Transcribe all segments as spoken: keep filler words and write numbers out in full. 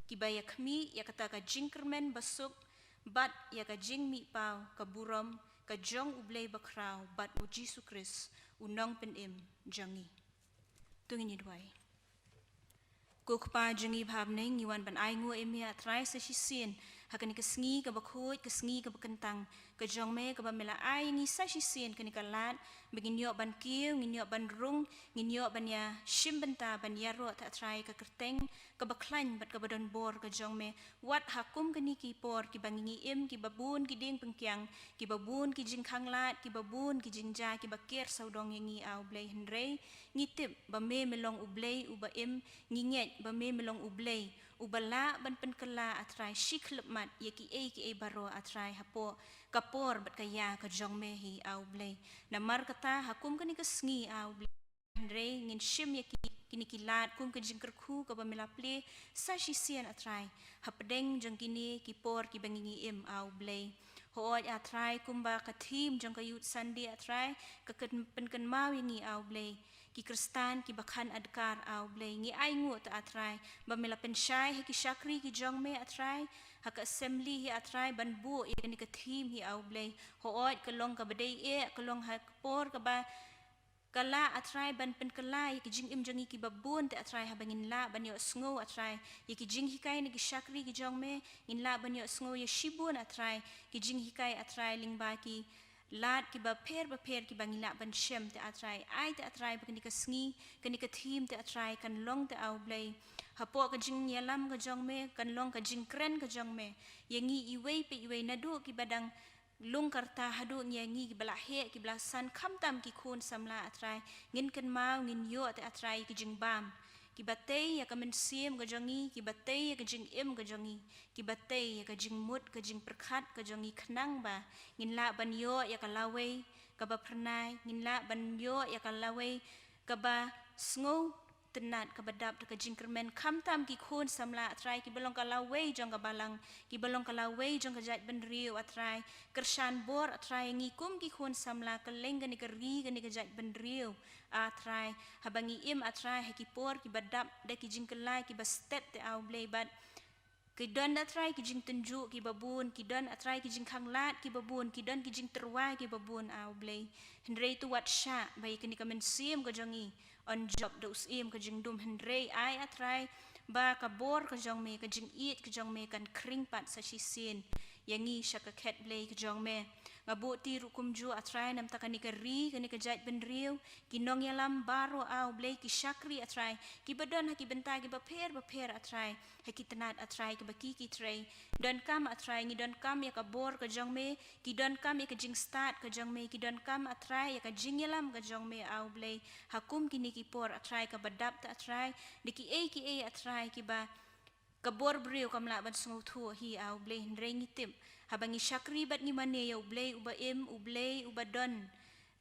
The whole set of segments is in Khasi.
kiba ïakhmih ïa kata ka jingkyrmen basuk bad ïa ka jingmihpaw ka burom ka jong U Blei bakhraw bad U Jisu Khrist, U Nongpynim jong ngi. To ngin ïa duwai. Ko Kpa jong ngi ba ha bneng, ngi wan ban ainguh ïa me, ah Trai, sa shisien ha kane ka sngi kaba khuid, ka sngi kaba kyntang ka jong me, kaba me la ai ïa ngi sa shisien kane ka lad ba ngin ïoh ban kiew, ngin ïoh ban rung, ngin ïoh ban ïa shim bynta, ban ïaroh, ah Trai, ka kyrteng kaba khlaiñ bad kaba don bor ka jong me. Wat ha kum kine ki por kiba ngi im, kiba bun ki diengpyngkiang, kiba bun ki jingkhanglad, kiba bun ki jingjia, kiba ker sawdong ïa ngi, ah U Blei, hynrei ngi tip ba me, me long U Blei uba im, ngi ngeit ba me, me long U Blei uba lah ban pynkylla, ah Trai, shi khyllipmat ïa kiei kiei baroh, ah Trai, hapoh ka por bad ka ïa ka jong me hi, ah U Blei. Namar kata, ha kum kane ka sngi, ah U Blei, hynrei ngin shim ïa ki, kine ki lad kum ka jingkyrkhu kaba me la plie sa shisien, ah Trai, hapdeng jong kine ki por kiba ngi im, ah U Blei. Hooid, ah Trai, kumba ka theme jong ka Youth Sunday, ah Trai, ka kyn-, pynkynmaw ïa ngi, ah U Blei, ki Khristan kiba khan adkar, ah U Blei. Ngi ainguh, ah Trai, ba me la pynshai ha ki shakri ki jong me, ah Trai, ha ka assembly hi, ah Trai, ban buh ïa kane ka theme hi, ah U Blei. Hooid, ka long kaba dei eh, ka long ha ka por kaba ka lah, ah Trai, ban pynkylla ïa ki jingim jong ngi kiba bun, te, ah Trai, haba ngin lah ban ïohsngew, ah Trai, ïa ki jinghikai na ki shakri ki jong me, ngin lah ban ïohsngew ïa shibun, ah Trai, ki jinghikai, ah Trai, lyngba ki lad kiba pher bapher kiba ngi lah ban shem, te, ah Trai. Ai, te, ah Trai, ba kane ka sngi, kane ka theme, te, ah Trai, kan long, te, ah U Blei, hapoh ka jingïalam ka jong me, kan long ka jingkren ka jong me ïa ngi iwei pa iwei, naduh kiba dang lung ka rta haduh ïa ngi kiba la heh, kiba la san, khamtam ki khun samla, ah Trai. Ngin kynmaw, ngin ïoh, te, ah Trai, ki jingbam kiba tei ïa ka mynsiem ka jong ngi, kiba tei ïa ka jingim ka jong ngi, kiba tei ïa ka jingmut, ka jingpyrkhat ka jong ngi, khnang ba ngin lah ban ïoh ïa ka lawei kaba phyrnai, ngin lah ban ïoh ïa ka lawei kaba sngewtynnat, kaba dap da ka jingkyrmen, khamtam ki khun samla, ah Trai, kiba long ka lawei jong ka balang, kiba long ka lawei jong ka jaitbynriew, ah Trai. Kyrshan bor, ah Trai, ngi kum ki khun samla, kylleng kane ka ri, kane ka jaitbynriew, ah Trai. Haba ngi im, ah Trai, ha ki por kiba dap da ki jingkylla kiba stet, te, ah U Blei, bad ki don, ah Trai, ki jingtynjuh kiba bun, ki don, ah Trai, ki jingkhanglad kiba bun, ki don ki jingtyrwa kiba bun, ah U Blei. Hynrei to wat shah ba ïa kane ka mynsiem ka jong ngi yn jop da u syiem ka jingdum, hynrei ai, ah Trai, ba ka bor ka jong me, ka jingïeit ka jong me kan khring pat sa shisien ïa ngi sha ka khet Blei ka jong me. Nga buh ti ruh kumjuh, ah Trai, namar kane ka ri, kane ka jaitbynriew, ki nongïalam baroh, ah U Blei, ki shakri, ah Trai, kiba don ha ki bynta kiba pher bapher, ah Trai, ha ki tnat, ah Trai, kiba ki, ki trei. Donkam, ah Trai, ngi donkam ïa ka bor ka jong me, ki donkam ïa ka jingstad ka jong me, ki donkam, ah Trai, ïa ka jingïalam ka jong me, ah U Blei, ha kum kine ki por, ah Trai, kaba dap, te, ah Trai, da kiei kiei, ah Trai, kiba ka bor briew kam lah ban sngewthuh hi, ah U Blei, hynrei ngi tip, haba ngi shakri bad ngi mane ïa U Blei uba im, U Blei uba don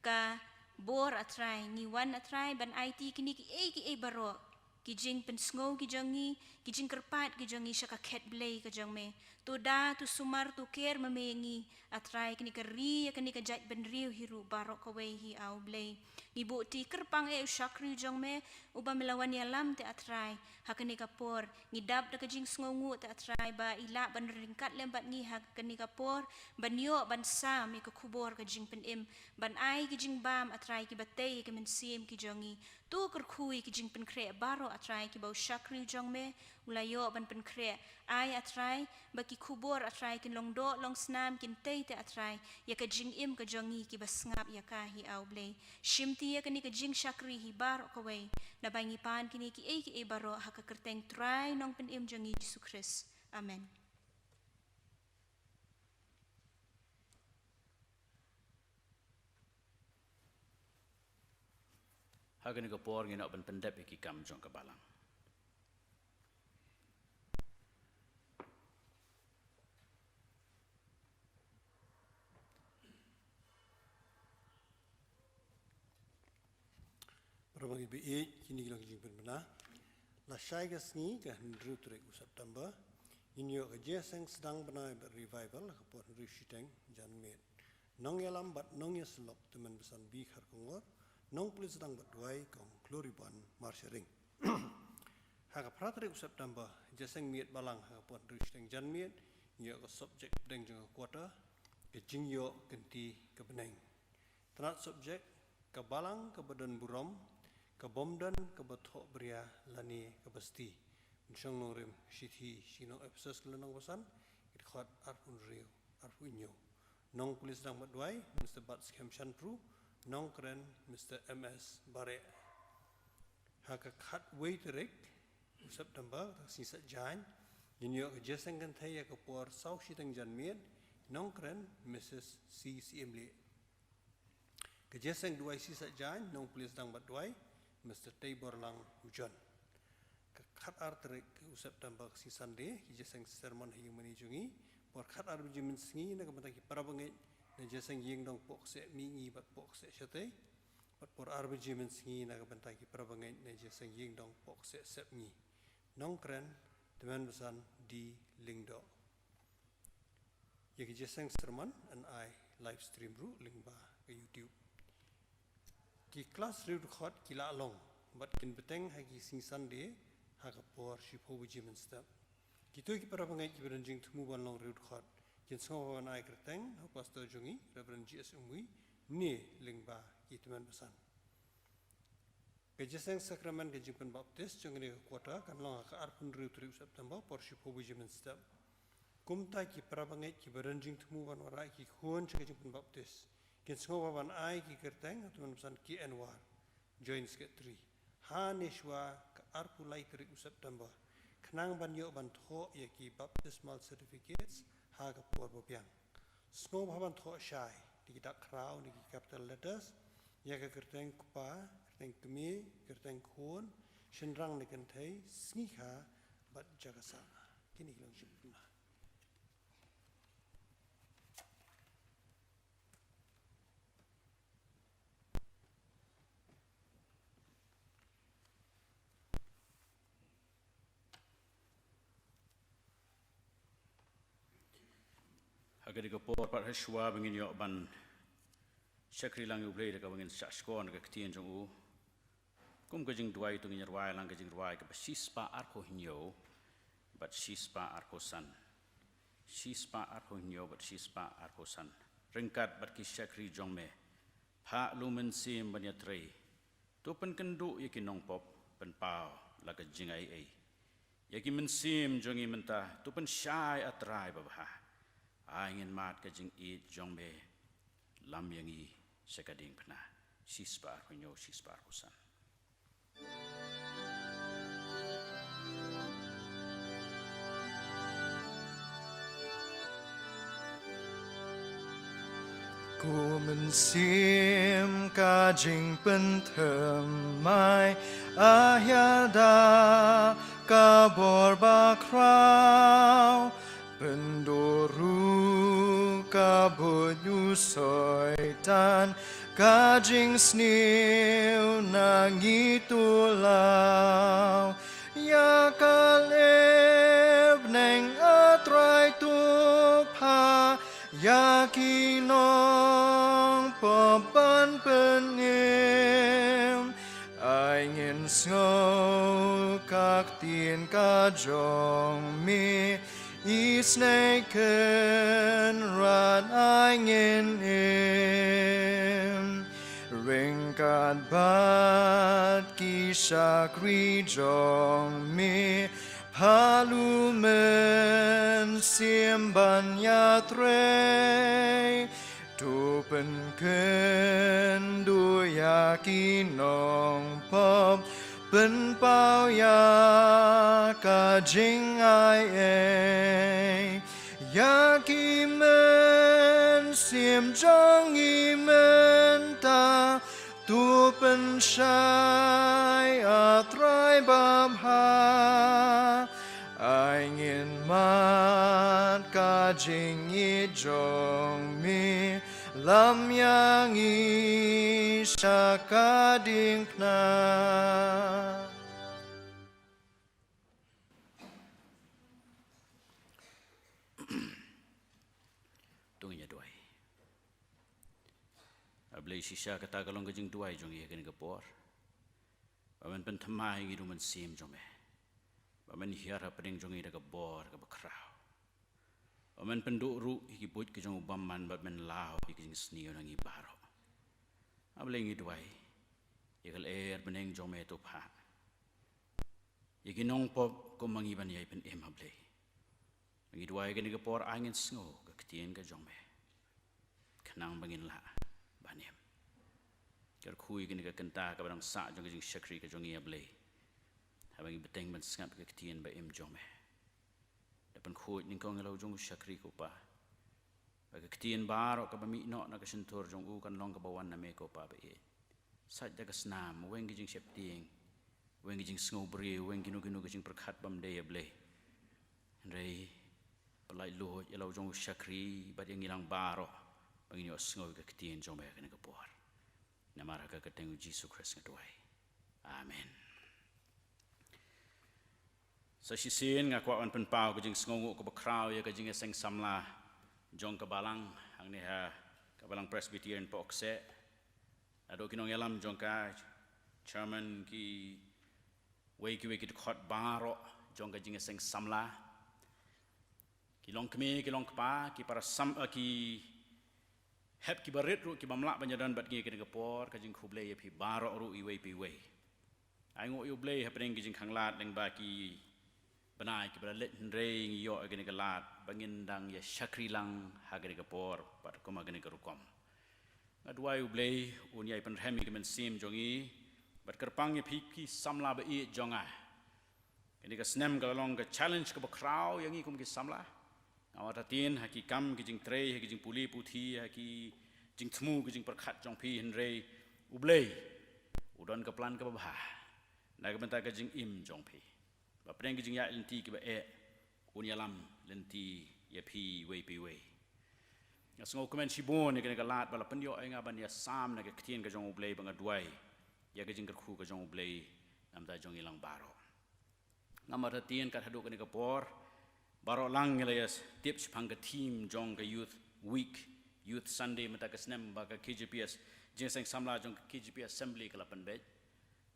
ka bor, ah Trai, ngi wan, ah Trai, ban aiti kine kiei kiei baroh, ki jingpynsngew ki jong ngi, ki jingkyrpad ki jong ngi sha ka khet Blei ka jong me. To da, to sumar, to ker ma me ïa ngi, ah Trai, kane ka ri, ïa kane ka jaitbynriew hi ruh baroh kawei hi, ah U Blei. Ngi buh ti kyrpang eh u shakri jong me uba me la wan ïalam, te, ah Trai, ha kane ka por. Ngi dap da ka jingsngewnguh, te, ah Trai, ba i lah ban ryngkat lem bad ngi ha kane ka por, ban ïoh ban sam ïa ka khubor ka jingpynim, ban ai ki jingbam, ah Trai, kiba tei ïa ki mynsiem ki jong ngi. To kyrkhu ïa ki jingpynkhreh baroh, ah Trai, kiba u shakri u jong me u la ïoh ban pynkhreh. Ai, ah Trai, ba ki khubor, ah Trai, kin long doh long snam, kin tei, te, ah Trai, ïa ka jingim ka jong ngi kiba sngap ïa ka hi, ah U Blei. Shimti ïa kane ka jingshakri hi baroh kawei, naba ngi pan kine kiei kiei baroh ha ka kyrteng Trai Nongpynim jong ngi Jisu Khrist. Amen. Ha kane ka por ngin ïoh ban pyndep ïa ki kam jong ka balang. Para bangeit ba ïeit, kine ki long ki jingpynbna. Lashai ka sngi, ka hynriew tarik u September, ngin ïoh ka jingïaseng sdang bnai bad revival ha ka por hynriew shiteng janmiet. Nongïalam bad nongïasyllok, Tymmen Basan B Kharkongor. Nongpule sdang bad duwai, Kong Kloribon Marsharing. Ha ka phra tarik u September, Jingïaseng Miet Balang ha ka por hynriew shiteng janmiet, ngi ïoh ka subject pdeng jong ka quarter, ka jingïoh kynti ka bneng. Tnat subject, ka balang kaba don burom, ka bym don kaba thohbria lane kaba sti. Mynshong nongrim shithi sha ki nong Ephesus lynnong ba san, ki dkhot arphew hynriew, arphew hynñiew. Nongpule sdang bad duwai, Mister Batskhem Shynrut, nongkren, Mister M S Bareh. Ha ka khatwei tarik u September, ka sngi Saitjaiñ, ngin ïoh ka jingïaseng kynthei ha ka por saw shiteng janmiet, nongkren, Missus C. Syiemlieh. Ka jingïaseng duwai sngi Saitjaiñ, nongpule sdang bad duwai, Mister Teiborlang Ujon. Ka khatar tarik u September, ka sngi Sunday, ka jingïaseng sermon ha ïing mane jong ngi, por khatar baje mynsngi na ka bynta ki parabangeit na jingïaseng ïingdong Pohkseh Mihngi bad Pohkseh Shatei, bad por ar baje mynsngi na ka bynta ki parabangeit na jingïaseng ïingdong Pohkseh Sepngi. Nongkren, Tymmen Basan D. Lyngdoh. Ïa ka jingïaseng sermon yn ai live stream ruh lyngba ka YouTube. Ki klas riewdkhot ki la long, bad kin bteng ha ki sngi Sunday, ha ka por shiphew baje mynstep. Kito ki parabangeit kiba don jingthmu ban long riewdkhot, kin sngewbha ban ai kyrteng ha u pastor jong ngi, Reverend G S Umwi, ne lyngba ki tymmen basan. Ka jingïaseng sakramen ka jingpynbaptis jong kane ka quarter kan long ha ka arphew hynriew tarik u September, por shiphew baje mynstep. Kumta ki parabangeit kiba don jingthmu ban wanrah ki khun sha ka jingpynbaptis, kin sngewbha ban ai ki kyrteng ha u tymmen basan K N War, Joint Secretary, ha ne shuwa ka arphew lai tarik u September, khnang ban ïoh ban thoh ïa ki baptismal certificates ha ka por ba biang. Sngewbha ban thoh shai da ki dak khraw ne ki capital letters ïa ka kyrteng kpa, kyrteng kmie, kyrteng khun, shynrang ne kynthei, sngi kha bad jaka sah. Kine ki long jingpynbna. Ha kane ka por pat, ha shuwa ba ngin ïoh ban shakri lang ïa U Blei da kaba ngin shah shkor na ka ktien jong u, kum ka jingduwai, to ngin rwai lang ka jingrwai kaba shispah arphew hynñiew bad shispah arphew san. Shispah arphew hynñiew bad shispah arphew san. Ryngkat bad ki shakri jong me, phah la u Mynsiem ban ïatrei. To pynkynduh ïa ki nongpop, pynpaw la ka jingaiei. Ïa ki mynsiem jong ngi mynta, to pynshai, A Trai babha. Ai ngin mad ka jingïeit jong me, lam ïa ngi sha ka diengphna. Shispah arphew hynñiew, shispah arphew san. Ko Mynsiem, ka jingpynthymmai, a hiar da ka bor bakhraw, pynduh ruh ka buit u Soitan, ka jingsniew na ngi to law. Ïa ka leh bneng, A Trai, to phah ïa ki nongpop ban pynim. Ai ngin sngew ka ktien ka jong me, isynei Kynrad ai ngin im. Ryngkat bad ki shakri jong me, phah la u Mynsiem ban ïatrei. To pynkynduh ïa ki nongpop, pynpaw ïa ka jingaiei. Ïa ki mynsiem jong ngi mynta, to pynshai, A Trai babha. Ai ngin mad ka jingïeit jong me, lam ïa ngi sha ka diengphna. To ngin ïa duwai. A Blei, shisha kata ka long ka jingduwai jong ngi ha kane ka por, ba men pynthymmai ïa ngi da u Mynsiem jong me. Ba men hiar hapdeng jong ngi da ka bor kaba khraw. Ba men pynduh ruh ïa ki buit ki jong u bymman, ba men law ïa ki jingsniew na ngi baroh. A Blei, ngi duwai ïa ka lyer bneng jong me to pha ïa ki nongpop kum ma ngi ban ïai pynim, a Blei. Ngi duwai kane ka por ai ngin sngew ka ktien ka jong me, khnang ba ngin lah ban im. Kyrkhu ïa kane ka kynta kaba dang sah jong ka jingshakri ka jong ngi, a Blei, haba ngi bteng ban sngap ïa ka ktien ba im jong me. Da pynkhuid nyngkong ïa la u jong u shakri, ko Pa, ba ka ktien baroh kaba mih noh na ka shyntur jong u kan long kaba wan na me, ko Pa ba ïeit. Sait da ka snam, weng ki jingsheptieng, weng ki jingsngewbriew, weng kino kino ki jingpyrkhat bym dei, a Blei. Hynrei pyllait luid ïa la u jong u shakri bad ïa ngi lang baroh, ba ngin ïohsngew ïa ka ktien jong me ha kane ka por. Namar ha ka kyrteng u Jisu Khrist nga duwai. Amen. Sa shisien nga kwah ban pynpaw ka jingsngewnguh kaba khraw ïa ka jingïaseng samla jong ka balang hangne ha ka Balang Presbyterian Pohkseh. Naduh ki nongïalam jong ka, chairman, kiwei kiwei ki dkhot baroh jong ka jingïaseng samla, ki longkmie ki longkpa, ki para sam, eh, ki hep ki barit ruh ki bym lah ban ïadon bad ngi ha kane ka por, ka jingkhublei ïa phi baroh ruh iwei pa iwei. Ai nguh ïa u Blei hapdeng ki jingkhanglad lyngba ki bnai kiba la leit, hynrei ngi ïoh ïa kane ka lad ba ngin dang ïa shakri lang ha kane ka por bad kum ha kane ka rukom. Nga duwai u Blei un ïai pynrhem ïa ka mynsiem jong ngi bad kyrpang ïa phi ki samla ba ïeit jong nga. Kane ka snem ka la long ka challenge kaba khraw ïa ngi kum ki samla. Nga mut ha ktien ha ki kam ki jingtrei, ha ki jingpule puthi, ha ki jingthmu ki jingpyrkhat jong phi, hynrei u Blei u don ka plan kaba bha na ka bynta ka jingim jong phi. Ba pdeng ki jingïaid lynti kiba eh, un ïalam lynti ïa phi iwei pa iwei. Nga sngewkmen shibun ïa kane ka lad ba la pynïoh ïa nga ban ïasam na ka ktien ka jong u Blei, ba nga duwai ïa ka jingkyrkhu ka jong u Blei na ka bynta jong ngi lang baroh. Nga mut ha ktien kat haduh kane ka por baroh lang ngi la ïa tip shaphang ka theme jong ka Youth Week, Youth Sunday mynta ka snem, ba ka K J P S, jingïaseng samla jong ka K J P S Assembly ka la pynbeit.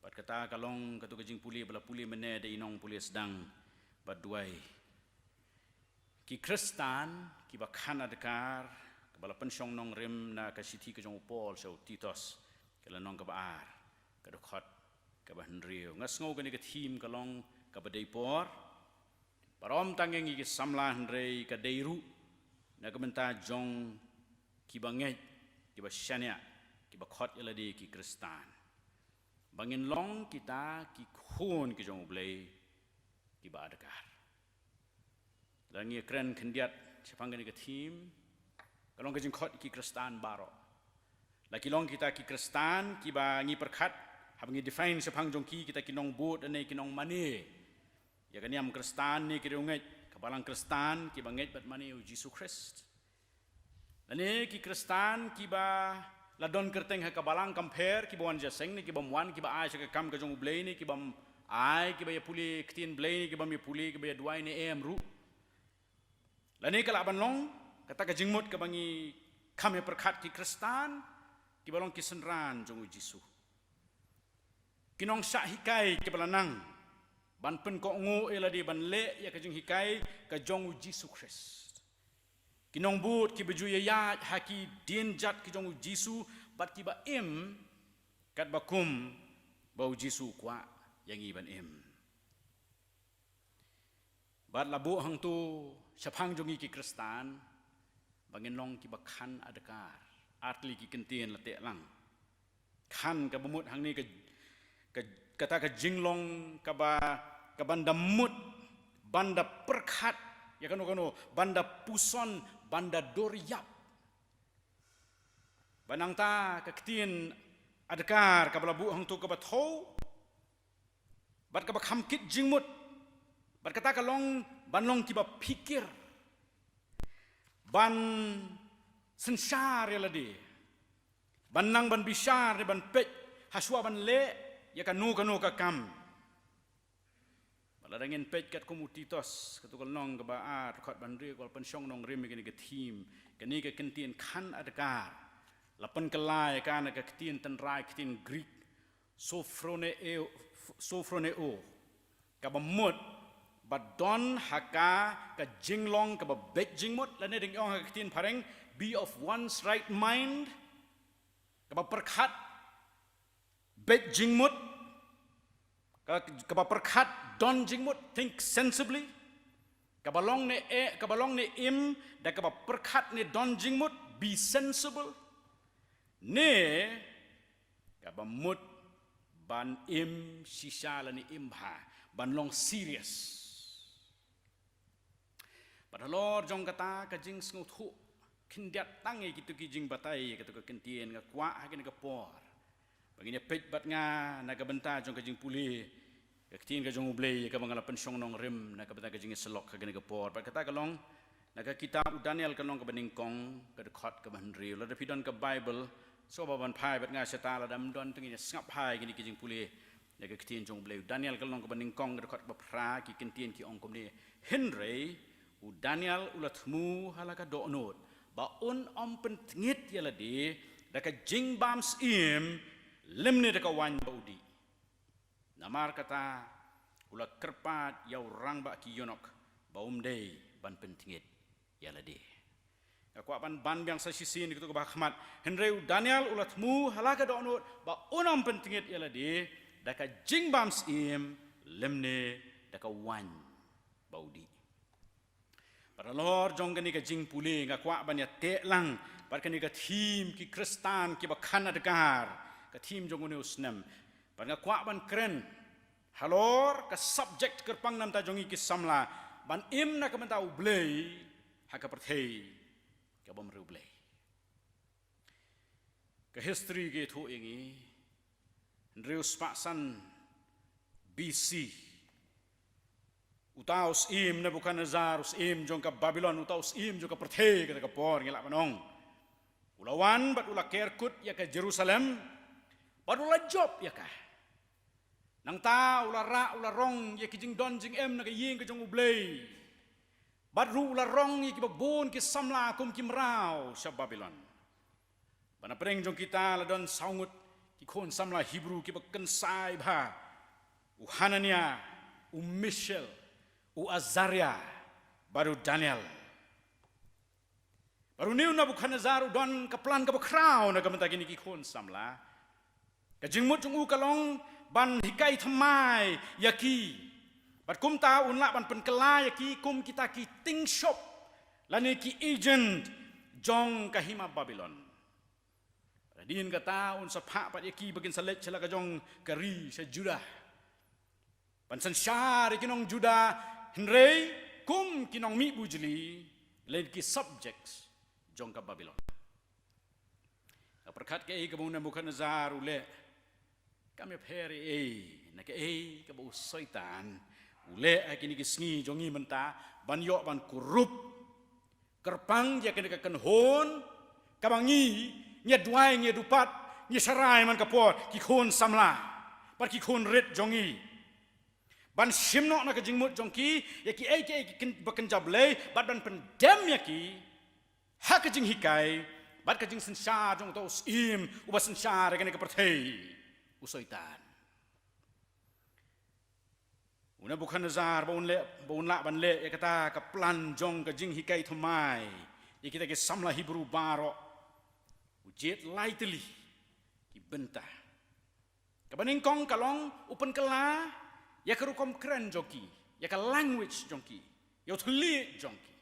Bad kata ka long katu ka jingpule ba la pule mynne da i nongpule sdang, ba duwai: Ki Khristan kiba khan adkar, kaba la pynshong nongrim na ka shithi ka jong u Paul sha u Titus, ka lynnong kaba ar, ka dkhot kaba hynriew. Nga sngew kane ka theme ka long kaba dei por baroh tang ïa ngi ki samla, hynrei ka dei ruh na ka bynta jong kiba ngeit, kiba shaniah, kiba khot ïa lade ki Khristan, ba ngin long kita ki khun ki jong u Blei kiba adkar. Lada ngi kren khyndiat shaphang kane ka theme, ka long ka jingkhot ki Khristan baroh. La ki long kita ki Khristan kiba ngi pyrkhat, haba ngi define shaphang jong ki, kita ki nongbud ne ki nongmane ïa ka niam Khristan ne ki riewngeit, ka balang Khristan kiba ngeit bad mane ïa u Jisu Khrist. Lane ki Khristan kiba la don kyrteng ha ka balang, kam pher kiba wan jingïaseng ne ki bym wan, kiba ai sha ka kam ka jong u Blei ne ki bym ai, kiba ïa pule ktien Blei ne ki bym ïa pule, kiba ïa duwai ne em ruh. Lane ka lah ban long kata ka jingmut kaba ngi kham ïa pyrkhat, ki Khristan kiba long ki synran jong u Jisu, ki nongshah hikai kiba la nang ban pynkohnguh ïa lade ban leh ïa ka jinghikai ka jong u Jisu Khrist, ki nongbud kiba ju ïaid ha ki dienjat ki jong u Jisu bad kiba im katba kum ba u Jisu u kwah ïa ngi ban im. Bad la buh hangto shaphang jong ngi ki Khristan ba ngin long kiba khan adkar. Ar tylli ki kyntien la teh lang. Khan kaba mut hangne ka, ka, kata ka jinglong kaba, kaban da mut ban da pyrkhat ïa kano kano, ban da puson, ban da dur ïap. Ba nangta ka ktien adkar kaba la buh hangto kaba thew bad kaba kham kit jingmut, bad kata ka long ban long kiba phikir, ban synshar ïa lade, ban nang ban bishar ne ban peit ha shuwa ban leh ïa kano kano ka kam. Bad lada ngin peit katkum u Titus, kato ka lynnong kaba ar, dkhot ba hynriew, ka la pynshong nongrim ïa kane ka theme, kane ka kyntien khan adkar. La pynkylla ïa ka na ka ktien tynrai, ktien Greek, sophroneo, sophroneo, kaba mut Ba don ha ka ka jinglong kaba beit jingmut, lane dang ong ha ka ktien phareng, be of one's right mind, kaba pyrkhat beit jingmut, ka, kaba pyrkhat don jingmut, think sensibly, kaba long ne e, kaba long ne im, da kaba pyrkhat ne don jingmut, be sensible, ne kaba mut ban im shisha lane im bha, ban long serious. Bad halor jong kata ka jingsngewthuh khyndiat tang ïa kito ki jingbatai, kito ka ktien, nga kwah ha kane ka por ba ngin ïa peit bad nga na ka bynta jong ka jingpule ka ktien ka jong U Blei, kaba nga la pynshong nongrim na ka bynta ka jingïasyllok ha kane ka por. Bad kata ka long na ka kitab u Daniel, ka long kaba nyngkong, ka dkhot kaba hynriew. Lada phi don ka Bible, sngewbha ban phai bad nga shata, lada ym don te ngin ïa sngap ha kine ki jingpule na ka ktien jong U Blei. U Daniel, ka long kaba nyngkong, ka dkhot kaba phra, ki ktien ki ong kumne: Hynrei u Daniel u la thmu ha la ka dohnud ba un ym pyntngit ïa lade da ka jingbymsyiem lymne da ka waiñ ba u dih. Namar kata u la kyrpad ïa u rangbah ki ïonok ba um dei ban pyntngit ïa lade. Nga kwah ban ban biang sa shisien ïa kito kiba ha khmat. Hynrei u Daniel u la thmu ha la ka dohnud ba un ym pyntngit ïa lade da ka jingbymsyiem lymne da ka waiñ ba u dih. Bad halor jong kane ka jingpule nga kwah ban ïa teh lang bad kane ka theme, ki Khristan kiba khan adkar, ka theme jong une u snem. Bad nga kwah ban kren halor ka subject kyrpang na ka bynta jong ngi ki samla, ban im na ka bynta U Blei ha ka pyrthei ka bym riewblei. Ka history ka ïathuh ïa ngi, hynriew spah san B C, uta u syiem Nebuchadnezzar, u syiem jong ka Babylon, uta u syiem jong ka pyrthei kata ka por, ngi lah ban ong, u la wan bad u la ker kut ïa ka Jerusalem bad u la jop ïa ka. Nangta u la rah, u la rong ïa ki jingdon jingem na ka ïing ka jong U Blei. Bad ruh u la rong ïa kiba bun ki samla kum ki mraw sha Babylon. Bad na pdeng jong kita la don saw ngut ki khun samla Hebru kiba kynsai bha: u Hananiah, u Mishael, u Azariah, bad u Daniel. Bad une u Nebuchadnezzar u don ka plan kaba khraw na ka bynta kine ki khun samla. Ka jingmut jong u ka long ban hikai thymmai ïa ki. Bad kumta un lah ban pynkylla ïa ki kum kita ki tyngshop lane ki agent jong ka hima Babylon. Hadien kata un sa phah pat ïa ki ba kin sa leit sha la ka jong ka ri sha Judah, ban synshar ïa ki nong Judah hynrei kum ki nongmihbujli, lane ki subjects jong ka Babylon. Nga pyrkhat kaei kaba u Nebuchadnezzar u leh kam ïapher ei ei na kaei kaba u Soitan u leh ha kine ki sngi jong ngi mynta, ban ïoh ban kurup kyrpang ïa kane ka kynhun kaba ngi, ngi ïa duwai, ngi ïa dupat, ngi ïa sharai man ka por, ki khun samla bad ki khun rit jong ngi, ban shim noh na ka jingmut jong ki ïa kiei kiei ki kyn-, ba kynja Blei, bad ban pyndem ïa ki ha ka jinghikai bad ka jingsynshar jong uta u syiem uba synshar ïa kane ka pyrthei, u Soitan. U Nebuchadnezzar ba un leh, ba un lah ban leh ïa kata ka plan jong ka jinghikai thymmai ïa kita ki samla Hebru baroh, u jied lai tylli ki bynta. Kaba nyngkong ka long u pynkylla ïa ka rukom kren jong ki, ïa ka language jong ki, ïa u thylliej jong ki.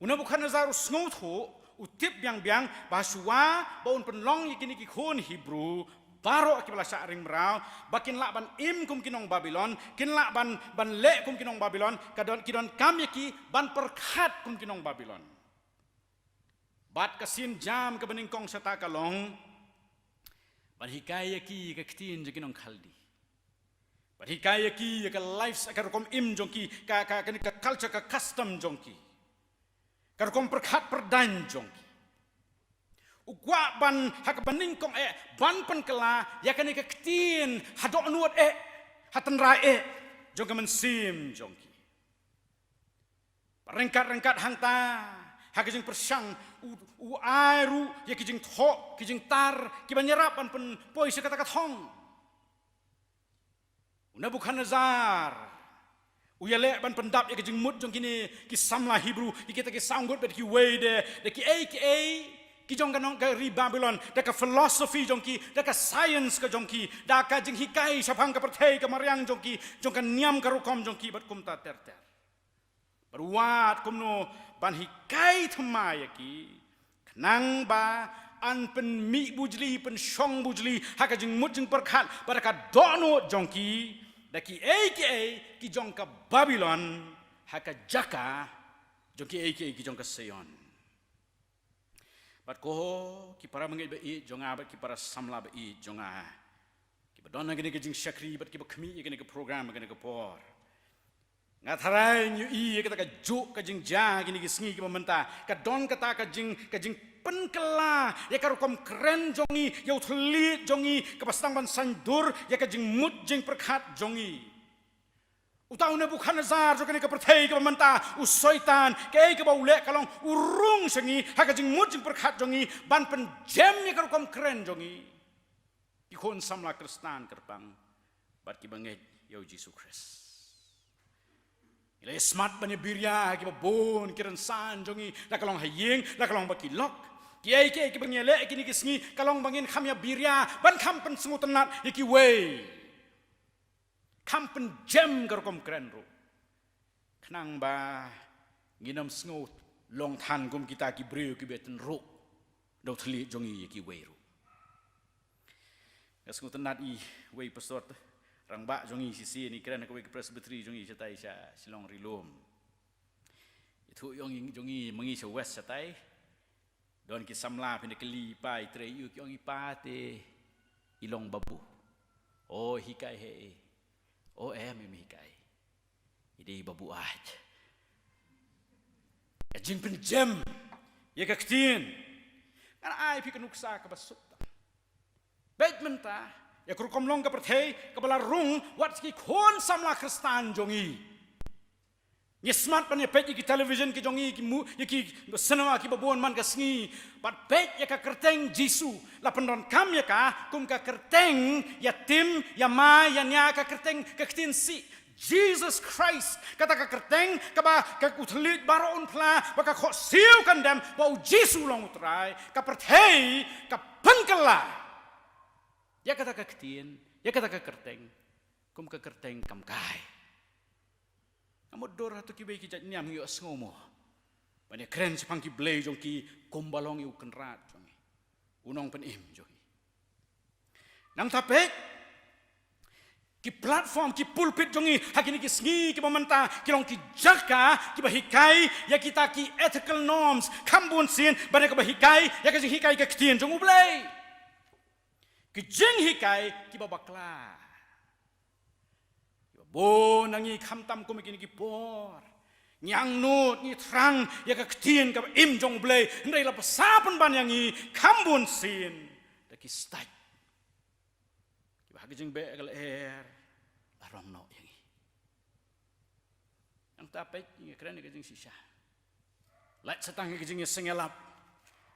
U Nebuchadnezzar u sngewthuh, u tip biang biang ba shuwa ba un pynlong ïa kine ki khun Hebru baroh kiba la shah ring mraw, ba kin lah ban im kum ki nong Babylon, kin lah ban, ban leh kum ki nong Babylon, ka don, ki donkam ïa ki ban pyrkhat kum ki nong Babylon. Bad ka sienjam kaba nyngkong shata ka long ban hikai ïa ki ka ktien jong ki nong Khaldi. Ban hikai ïa ki ïa ka life, ka rukom im jong ki, ka, ka, ka, ka culture, ka custom jong ki, ka rukom pyrkhat pyrdaiñ jong ki. U kwah ban, ha kaba nyngkong eh, ban pynkylla ïa kane ka ktien ha dohnud eh, ha tynrai eh jong ka mynsiem jong ki. Ryngkat ryngkat hangta, ha ka jingpyrshang, u, u ai ruh ïa ki jingthoh, ki jingtar kiban ïarap ban pynpoi sha kata ka thong. U Nebuchadnezzar U ïaleh ban pyndap ïa ka jingmut jong kine ki samla Hebru, ïa kita ki saw ngut bad kiwei de, da kiei kiei ki jong ka nong ka ri Babylon, da ka philosophy jong ki, da ka science ka jong ki, da ka jinghikai shaphang ka pyrthei ka mariang jong ki, jong ka niam ka rukom jong ki bad kumta ter ter. Bad wat kumno ban hikai thymmai ïa ki, khnang ba yn pynmih bujli, pynshong bujli ha ka jingmut jingpyrkhat bad ka dohnud jong ki da kiei kiei ki jong ka Babylon, ha ka jaka jong kiei kiei ki jong ka Sion. Bad ko ki para bangeit ba ïeit jong nga bad ki para samla ba ïeit jong nga, kiba don ha kane ka jingshakri bad kiba khmih ïa kane ka program ha kane ka por, nga tharai ngi ïohi ïa kata ka juk ka jingjia kine ki sngi kiba mynta. Ka don kata ka jing, ka jingpynkylla ïa ka rukom kren jong ngi, ïa u thylliej jong ngi, kaba sdang ban saiñdur ïa ka jingmut jingpyrkhat jong ngi. Uta u Nebukhadnessar jong kane ka pyrthei kaba mynta, u Soitan, kaei kaba u leh ka long u rung sha ngi ha ka jingmut jingpyrkhat jong ngi ban pynjem ïa ka rukom kren jong ngi. Ki khun samla Khristan kyrpang bad kiba ngeit ïa u Jisu Khrist, ngi la ïa smat ban ïa biria ha kiba bun ki rynsan jong ngi, la ka long ha ïing, la ka long bad ki lok. Kiei kiei kiba ngi ïaleh kine ki sngi ka long ba ngin kham ïa biria ban kham pynsngewtynnat ïa kiwei, kham pynjem ka rukom kren ruh, khnang ba ngin ym sngew long than kum kita ki briew kiba tynruh da u thylliej jong ngi ïa kiwei ruh. Nga sngewtynnat ïa uwei u pastor rangbah jong ngi shisien, i kren ha kawei ka presbytery jong ngi shatai sha Shillong Ri Lum. Ïathuh ïa u jong ngi, ma ngi sha West shatai, don ki samla phin da kylli i pa, i trei ïa u, ki ong i pa te i long babu. O hikai hi. O em, em hikai. I dei babu ait. Ka jingpynjem ïa ka ktien. Ngan ai phi ka nuksa kaba suk tam. Bad mynta, ïa ka rukom long ka pyrthei kaba la rung, wat ki khun samla Khristan jong ngi, ngi smat ban ïa peit ïa ki television ki jong ngi, ki mu, ïa ki cinema kiba bun man ka sngi. Bad peit ïa ka kyrteng Jisu, la pyndonkam ïa ka kum ka kyrteng ïa tim, ïa mai, ïa nia, ka kyrteng, ka ktien sih. Jesus Christ, kata ka kyrteng kaba ka u thylliej baroh un phla, ba ka khohsiew kan dem ba u Jisu long u Trai. Ka pyrthei ka pynkylla ïa kata ka ktien, ïa kata ka kyrteng kum ka kyrteng kam kai. Nga mutdur hato kiwei ki jait niam ngi ïohsngew mo ban ïa kren shaphang ki blei jong ki kumba long ïa u Kynrad jong ngi, u Nongpynim jong ngi. Nangta peit, ki platform, ki pulpit jong ngi ha kine ki sngi kiba mynta ki long ki jaka kiba hikai ïa kita ki ethical norms kham bun sien, ban ïa kaba hikai ïa ka jinghikai ka ktien jong U Blei. Ki jinghikai kiba bakla. Bun na ngi khamtam kum kine ki por ngi angnud, ngi thrang ïa ka ktien kaba im jong U Blei, hynrei la bsa pynban ïa ngi kham bun sien da ki stait kiba ha ka jingbeh ka lyer la rong noh ïa ngi. Nangta peit, ngi kren ïa ka jingshisha. Lait sa tang ïa ka jingïaseng ïalap.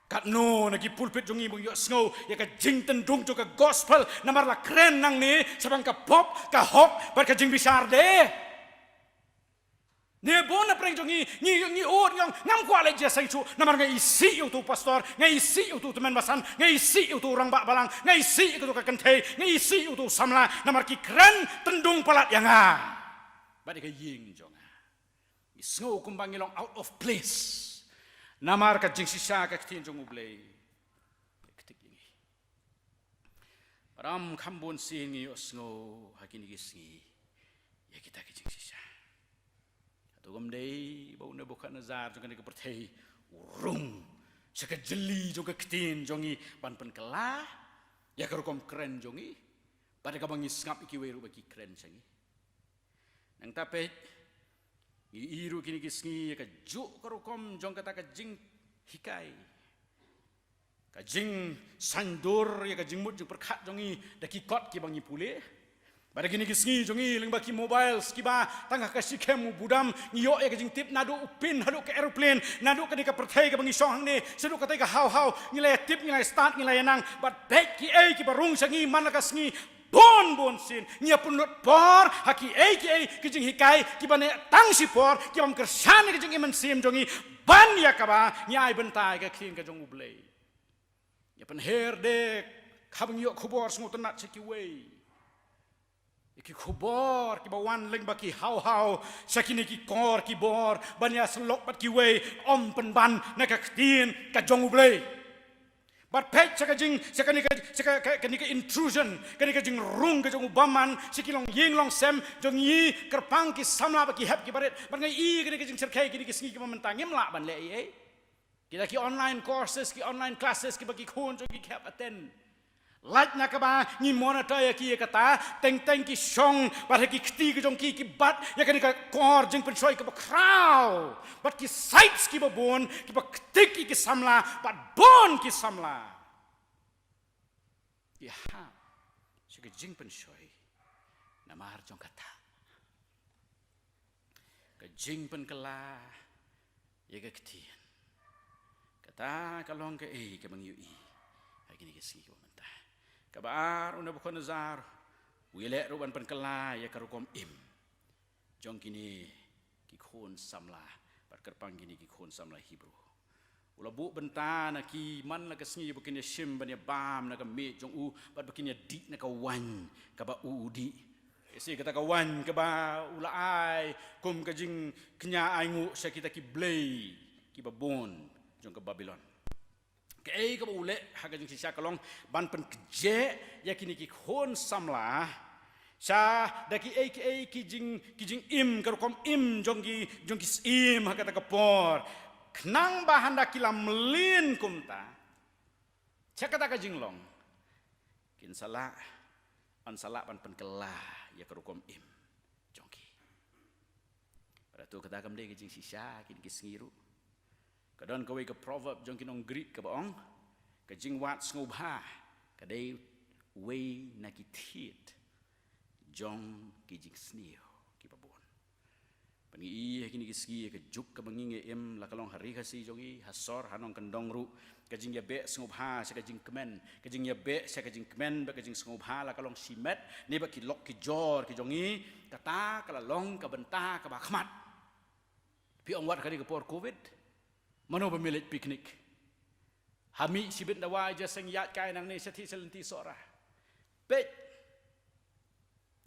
Katno na ki pulpit jong ngi ba ngi ïohsngew ïa ka jingtyndung jong ka gospel, namar la kren nangne shaphang ka pop, ka hok bad ka jingbishar de. Ne bun na pdeng jong ngi, ngi, ngi ud, ngi ong, ngam kwah leit ïaseng shuh namar nga isih ïa uto u pastor, nga isih ïa uto u tymmen basan, nga isih ïa uto u rangbah balang, nga isih ïa uto ka kynthei, nga isih ïa uto u samla, namar ki kren tyndung palat ïa nga bad ïa ka ïing jong nga. Ngi sngew kumba ngi long out of place namar ka jingshisha ka ktien jong U Blei. Ktik ïa ngi. Param kham bun sien ngi ïohsngew ha kine ki sngi ïa kita ki jingshisha. Hato kam dei ba u Nebukhadnessar jong kane ka pyrthei u rung sha ka jylli jong ka ktien jong ngi ban pynkylla ïa ka rukom kren jong ngi bad kaba ngi sngap ïa kiwei ruh ba ki kren sha ngi? Nangta peit, ngi ïohi ruh kine ki sngi ïa ka juh ka rukom jong kata ka jinghikai, ka jingsaiñdur ïa ka jingmut jingpyrkhat jong ngi da ki kot kiba ngi pule. Bad ha kine ki sngi jong ngi lyngba ki mobiles kiba tang ha ka shikhem u budam, ngi ïoh ïa ka jingtip naduh u pin haduh ka aeroplane, naduh kane ka pyrthei kaba ngi shong hangne shaduh katei ka haw haw, ngi la ïa tip, ngi la ïa stad, ngi la ïa nang. Bad peit kiei kiba rung sha ngi man la ka sngi. Bun bun sien ngi ïa pynlut por ha kiei kiei ki jinghikai kiba ne tang shipor, kibym kyrshan ïa ka jingim mynsiem jong ngi, ban ïa kaba ngi ai bynta ïa ka ktien ka jong U Blei. Ïa pynher de, haba ngi ïoh khubor sngewtynnat sha kiwei, ïa ki khubor kiba wan lyngba ki haw haw sha kine ki kor ki bor ban ïa syllok bad kiwei, ym pynban na ka ktien ka jong U Blei. Bad peit sha ka jing, sha kane ka, sha ka, ka, kane ka intrusion, kane ka jingrung ka jong u bymman sha ki longïing longsem jong ngi, kyrpang ki samla bad ki hep ki barit. Bad nga i kane ka jingsyrkhei kine ki sngi kiba mynta, ngim lah ban leh ei ei. Kita ki online courses, ki online classes kiba ki khun jong ngi ki hap attend. Lait na kaba ngi monitor ïa ki ïa kata, teng teng ki shong bad ha ki kti ki jong ki, ki bat ïa kane ka kor jingpynshoi kaba khraw, bad ki sites kiba bun kiba ktik ïa ki samla, bad bun ki samla ki hap sha ka jingpynshoi namar jong kata ka jingpynkylla ïa ka ktien. Kata ka long kaei kaba ngi ïohi ha kine ki sngi kiba mynta. Kaba ar, u Nebukhadnessar u ïaleh ruh ban pynkylla ïa ka rukom im jong kine ki khun samla, bad kyrpang kine ki khun samla Hebru. U la buh bynta na ki man la ka sngi ba kin ïa shim ban ïa bam na ka miej jong u, bad ba kin ïa dih na ka waiñ kaba u u dih. Ïa shi kata ka waiñ kaba u la ai kum ka jingkñia ainguh sha kita ki blei kiba bun jong ka Babilon. Kaei kaba u leh ha ka jingshisha ka long ban pynkjeh ïa kine ki khun samla sha da kiei kiei ki jing, ki jingim, ka rukom im jong ki, jong ki syiem ha kata ka por, khnang ba hynda ki la mlien kumta sha kata ka jinglong, kin sa lah, yn sa lah ban pynkylla ïa ka rukom im jong ki. Bad hato kata kam dei ka jingshisha kine ki sngi ruh? Ka don kawei ka proverb jong ki nong Greek kaba ong, ka jingwad sngewbha ka dei uwei na ki thied jong ki jingsniew kiba bun. Bad ngi i ha kine ki sngi ka juk kaba ngi ngi im, la ka long ha ri Khasi jong ngi, ha sor, ha nongkyndong ruh, ka jingïabeh sngewbha sha ka jingkmen, ka jingïabeh sha ka jingkmen bad ka jingsngewbha la ka long shimet ne bad ki lok ki jor ki jong ngi. Kata ka la long ka bynta kaba khmat. Phi ong wat ha kane ka por covid, mano ba me leit picnic? Ha mih shibit da wai ja seng ïaid kai nangne sha thih sha lynti Sohra. Peit.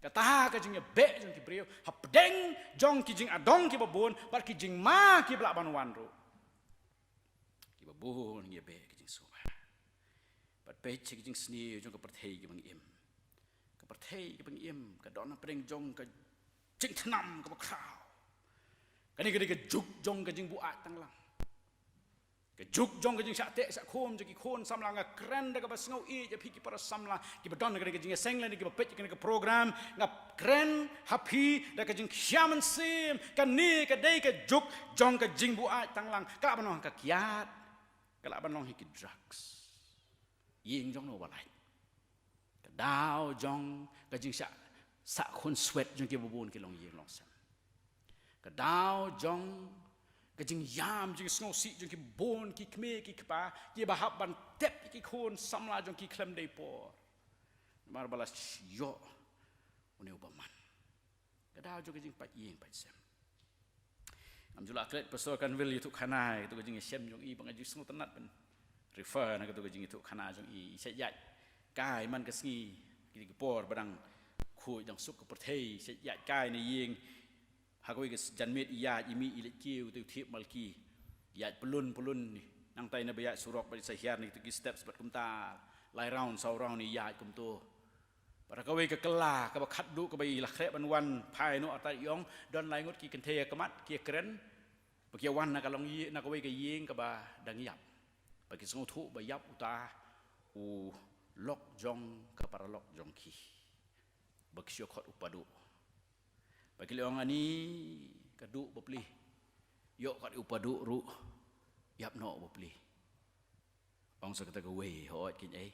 Kata ka jingïabeh jong ki briew hapdeng jong ki jingadong kiba bun bad ki jingma kiba lah ban wan ruh. Kiba bun ngi ïabeh ka jingsngewbha. Bad peit sha ka jingsniew jong ka pyrthei kaba ngi im. Ka pyrthei kaba ngi im ka don hapdeng jong ka jingthnam kaba khraw. Kane ka dei ka juk jong ka jingbuaid tanglang. Ka juk jong ka jingshah teh shah khum jong ki khun samla. Nga kren da kaba sngewieit ïa phi ki para samla kiba don ha kane ka jingïaseng lane kiba peit ïa kane ka program. Nga kren ha phi da ka jingkhia mynsiem, kane ka dei ka juk jong ka jingbuaid tanglang. Ka lah ban long ha ka kiad, ka lah ban long ha ki drugs. Ïing jong no ba lait? Ka daw jong ka jingshah sah khun swet jong kiba bun ki longïing longsem. Ka daw jong ka jingïam jingsngewsih jong kiba bun ki kmie ki kpa kiba hap ban tep ïa ki khun samla jong ki khlem dei por namar ba la ïoh une u bymman. Ka daw jong ka jingpait ïing pait sem. Ngam ju lah klet Pastor Kanwil ïathuh khana ïa katu ka jingïashem jong i, ba nga ju sngewtynnat ban refer na katu ka jingïathuh khana jong i. I sa ïaid kai man ka sngi, kine ki por ba dang khuid dang suk ka pyrthei, i sa ïaid kai na ïing. Ha kawei ka janmiet i ïaid, i mih i leit kiew te u thiep malki. I ïaid pyllun pyllun, nangtai na ba ïaid surok bad i sa hiar na kitu ki steps bad kumta lai round saw round i ïaid kumto. Bad ha kawei ka kylla kaba khatduh kaba i la khreh ban wan phai noh, artat i ong don lai ngut ki kynthei ha khmat ki ïakren ba ki ïawan na ka long ïing, na kawei ka ïing kaba dang ïap. Ba ki sngewthuh ba ïap uta u lok jong ka paralok jong ki. Ba ki shu khot u paduh. Ba ki la ong, ani ka duh bapli. Ïoh khot u paduh ruh, ïap noh bapli. Ong sa kata kawei, hooid, keiñ ei,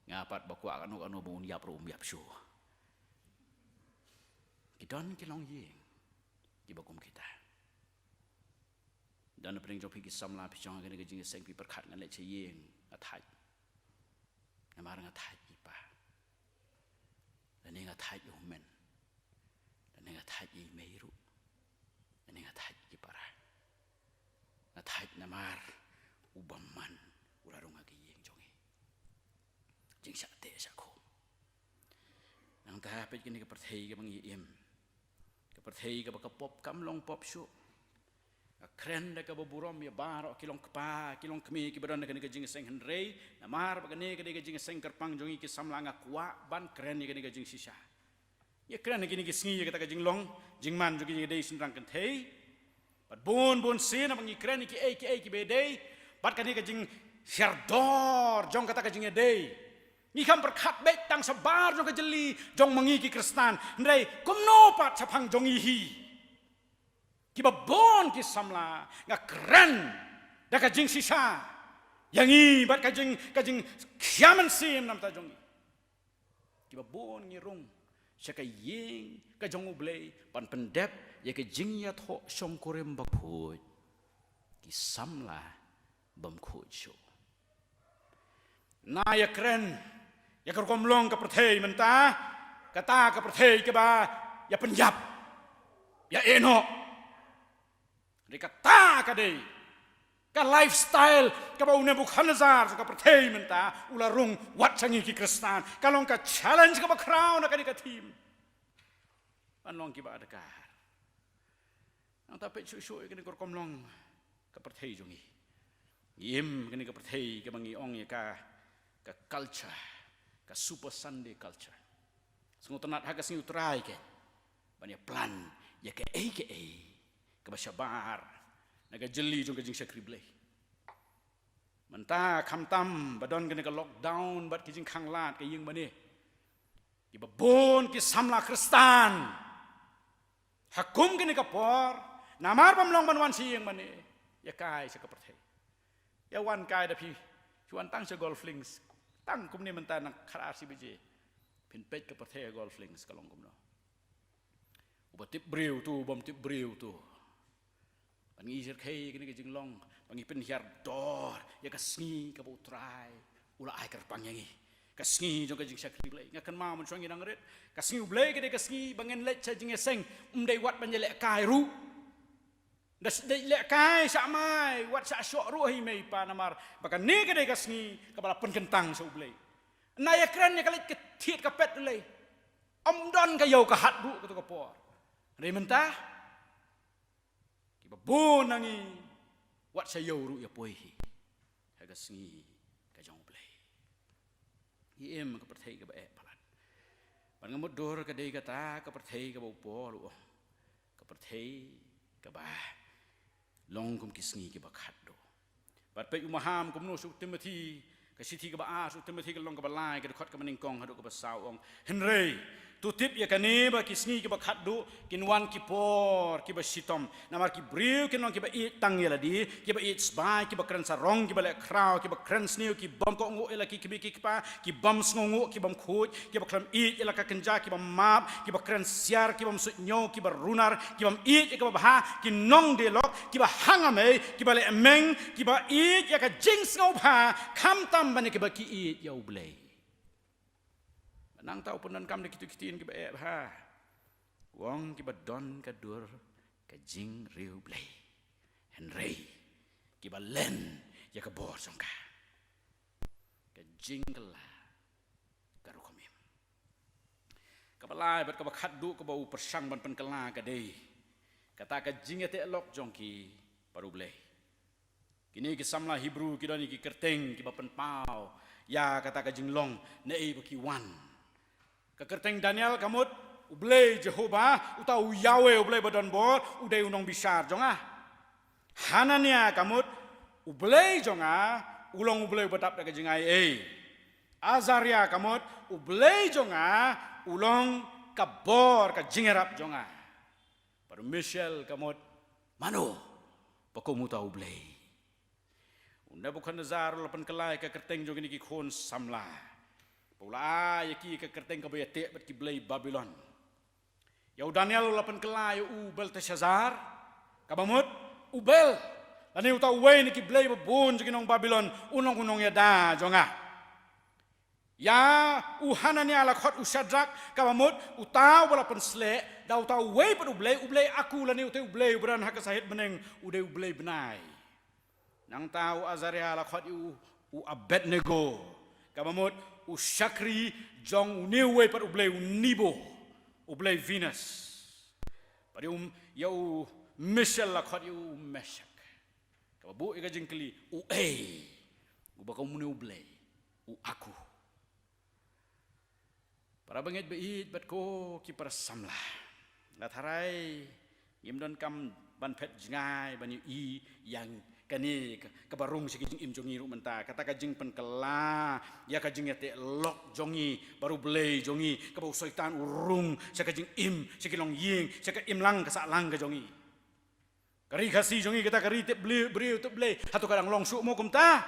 nga pat ba kwah kano kano ba un ïap ruh um ïap shuh. Ki don ki longïing kiba kum kita. Don na pdeng jong phi ki samla, phi shong ha kane ka jingïaseng, phi pyrkhat, ngan leit sha ïing, nga thait. Namar nga thait i pa. Lane nga thait ïa u hynmen. Lane nga thait ïa i mei ruh. Lane nga thait ïa ki para. Nga thait namar u bymman u la rung ha ka ïing jong ngi. Jingshah teh shah khum. Nangta peit kane ka pyrthei kaba ngi im. Ka pyrthei kaba ka pop kam long pop shuh. Nga kren da kaba burom ïa baroh ki long kpa, ki long kmie kiba don ha kane ka jingïaseng, hynrei namar ba kane ka dei ka jingïaseng kyrpang jong ngi ki samla, nga kwah ban kren ïa kane ka jingshisha. Ngi kren ha kine ki sngi ïa kata ka jinglong jingman jong kine ki dei shynrang kynthei. Bad bun bun sien haba ngi kren ïa kiei kiei kiba dei, bad kane ka jinghiar dor jong kata ka jingïadei, ngi kham pyrkhat beit tang shabar jong ka jylli jong ma ngi ki Khristan, hynrei kumno pat shaphang jong ngi hi. Kiba bun ki samla, nga kren da ka jingshisha ïa ngi bad ka jing, ka jingkhia mynsiem namar jong ngi. Kiba bun ngi rung sha ka ïing ka jong U Blei ban pyndep ïa ka jingïathoh shongkurim bakhuid, ki samla bym khuid shuh. Nga ïa kren ïa ka rukom long ka pyrthei mynta, kata ka pyrthei kaba ïa pynïap, ïa ïehnoh. Hynrei kata ka dei ka lifestyle kaba u Nebukhadnessar jong ka pyrthei mynta u la rung wat sha ngi ki Khristan. Ka long ka challenge kaba khraw na kane ka theme. Ban long kiba adkar. Nangta peit shuh shuh ïa kane ka rukom long ka pyrthei jong ngi. Ngi im ha kane ka pyrthei kaba ngi ong ïa ka, ka culture, ka Super Sunday culture. Sngewtynnat ha ka sngi U Trai keiñ ban ïa plan ïa kaei kaei kaba shabar na ka jylli jong ka jingshakri Blei. Mynta khamtam ba don kane ka lockdown bad ki jingkhang lad ka ïing mane, kiba bun ki samla Khristan ha kum kane ka por, namar bym long ban wan sha ïing mane, ïa kai sha ka pyrthei. Ïa wan kai da phi, phi wan tang sha Golf Links, tang kumne mynta na khatar shi baje. Phin peit ka pyrthei ha Golf Links ka long kumno. Uba tip briew to, ubym tip briew to. Ban ngi shyrkhei kane ka jinglong, ban ngi pynhiar dor ïa ka sngi kaba U Trai u la ai kyrpang ïa ngi. Ka sngi jong ka jingshakri Blei. Nga kynmaw mynshuwa ngi dang rit, ka sngi U Blei ka dei ka sngi ba ngin leit sha jingïaseng, ym dei wat ban ïalehkai ruh. Da dei lehkai sha mai, wat sha shoh ruh ha i mei i pa namar ba kane ka dei ka sngi kaba la pynkyntang sha U Blei. Nga ïa kren ïa ka leit ka thied ka pet U Blei. Ym don ka ïew ka hat ruh kato ka por. Hynrei mynta kiba bun na ngi wat sha ïew ruh ïa poi hi ha ka sngi ka jong U Blei. Ngi im ha ka pyrthei kaba eh palat. Bad nga mutdur ka dei kata ka pyrthei kaba u Paul u ong, ka pyrthei kaba long kum ki sngi kiba khatduh. Bad peit u maham kumno sha u Timothi, ka shithi kaba ar sha u Timothi ka lynnong kaba lai, ka dkhot kaba nyngkong haduh kaba saw, u ong: Hynrei to tip ïa kane ba ki sngi kiba khatduh kin wan ki por kiba shitom. Namar ki briew kin long kiba ïeit tang ïa lade, kiba ïeit sbai, kiba kren sarong, kiba leh khraw, kiba kren sniew, ki bym kohnguh ïa la ki kmie ki kpa, ki bym sngewnguh, ki bym khuid, kiba khlem ïeit ïa la ka kynja, ki bym map, kiba kren siar, ki bym suidñiew, kiba runar, ki bym ïeit ïa kaba bha, ki nongdialog, kiba hangamei, kiba lehmeng, kiba ïeit ïa ka jingsngewbha khamtam ban ïa kiba ki ïeit ïa U Blei. Nangta u pyndonkam da kito ki ktien kiba eh bha. U ong kiba don ka dur ka jingriewblei, hynrei kiba len ïa ka bor jong ka. Ka jingkylla ka rukom im. Kaba lai bad kaba khatduh kaba u pyrshang ban pynkylla ka dei kata ka jingïateh lok jong ki bad U Blei. Kine ki samla Hebru ki don ïa ki kyrteng kiba pynpaw ïa kata ka jinglong naei ba ki wan. Ka kyrteng Daniel ka mut U Blei Jehobah, uta u Yahweh, U Blei ba don bor, u dei u nongbishar jong nga. Hanania ka mut U Blei jong nga u long U Blei uba dap da ka jingaiei. Azaria ka mut U Blei jong nga u long ka bor, ka jingïarap jong nga. Bad u Mishael ka mut, mano ba kum uta U Blei. U Nebukhadnessar u la pynkylla ïa ka kyrteng jong kine ki khun samla, ba u la ai ïa ki ka kyrteng kaba ïateh bad ki blei Babilon. Ïa u Daniel u la pynkylla ïa u Belteshazzar, kaba mut U Bel, lane uta uwei na ki blei ba bun jong ki nong Babilon, u long u nongïada jong nga. Ïa u Hananiah la khot u Shadrak, kaba mut uta uba la pynsleh da uta uwei pat u blei, u blei aku lane uta u blei uba don ha ka sahit bneng, u dei u blei bnai. Nangta u Azariah la khot ïa u, u Abednego, kaba mut u shakri jong une uwei pat u blei, u Nebo, u blei Venus. Bad ïa u, ïa u Mishael la khot ïa u Meshak. Kaba buh ïa ka jingkylli, uei uba kum une u blei, u aku? Para bangeit ba ïeit bad ko ki para samla, nga tharai ngim donkam ban phet jngai ban ïohi ïa kane ka, kaba rung sha ki jingim jong ngi ruh mynta, kata ka jingpynkylla ïa ka jingïateh lok jong ngi bad u Blei jong ngi, kaba u Soitan u rung sha ka jingim, sha ki longïing, sha ka imlang ka sahlang ka jong ngi. Ka ri Khasi jong ngi kata ka ri tip briew, briew tip Blei, hato ka dang long shuh mo kumta?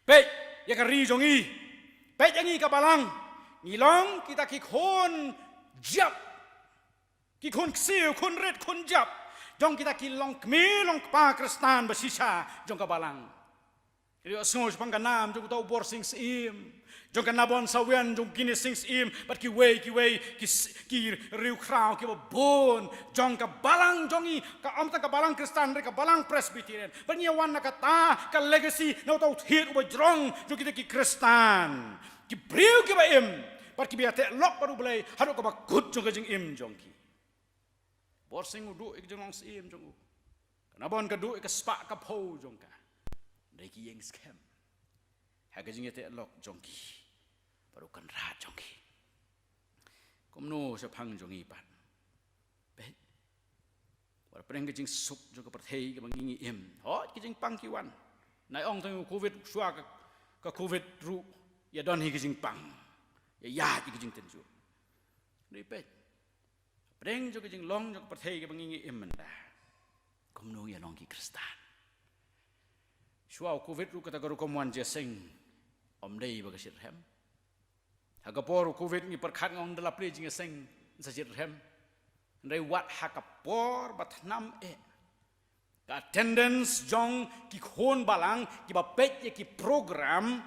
Peit ïa ka ri jong ngi. Peit ïa ngi ka balang. Ngi long kita ki khun jap, ki khun ksiew, khun rit, khun jap jong kita ki longkmie longkpa Khristan ba shisha jong ka balang. Ki ïohsngew shaphang ka nam jong uta u Borsing Syiem, jong ka Nabon Sawian, jong kine Sing Syiem bad kiwei kiwei ki s-, ki riewkhraw kiba bun jong ka balang jong ngi, ka, ym tang ka balang Khristan, hynrei ka balang Presbyterian. Bad ngi ïa wan na kata ka legacy na uta u thied uba jrong jong kita ki Khristan, ki briew kiba im bad kiba ïateh lok bad u Blei haduh kaba kut jong ka jingim jong ki. Borsing u duh ïa ka jinglong syiem jong u. Ka Nabon ka duh ïa ka spah ka phew jong ka. Hynrei ki ïeng skhem ha ka jingïateh lok jong ki bad u Kynrad jong ki. Kumno shaphang jong ngi pat? Peit, wat pdeng ka jingsuk jong ka pyrthei kaba ngi ngi im, hooid ki jingpang ki wan. Nai ong tang u Covid, shuwa ka, ka Covid ruh ïa don hi ka jingpang, ïa ïaid hi ka jingtynjuh. Hynrei peit, pdeng jong ka jinglong jong ka pyrthei kaba ngi ngi im mynta, kumno ngi ïa long ki Khristan? Shuwa u Covid ruh kata ka rukom wan jingïaseng ym dei ba ka shitrhem. Ha ka por u Covid ngi pyrkhat, nga ong da la plie jingïaseng, sa shitrhem. Hynrei wat ha ka por ba thnam eh, ka attendance jong ki khun balang kiba peit ïa ki program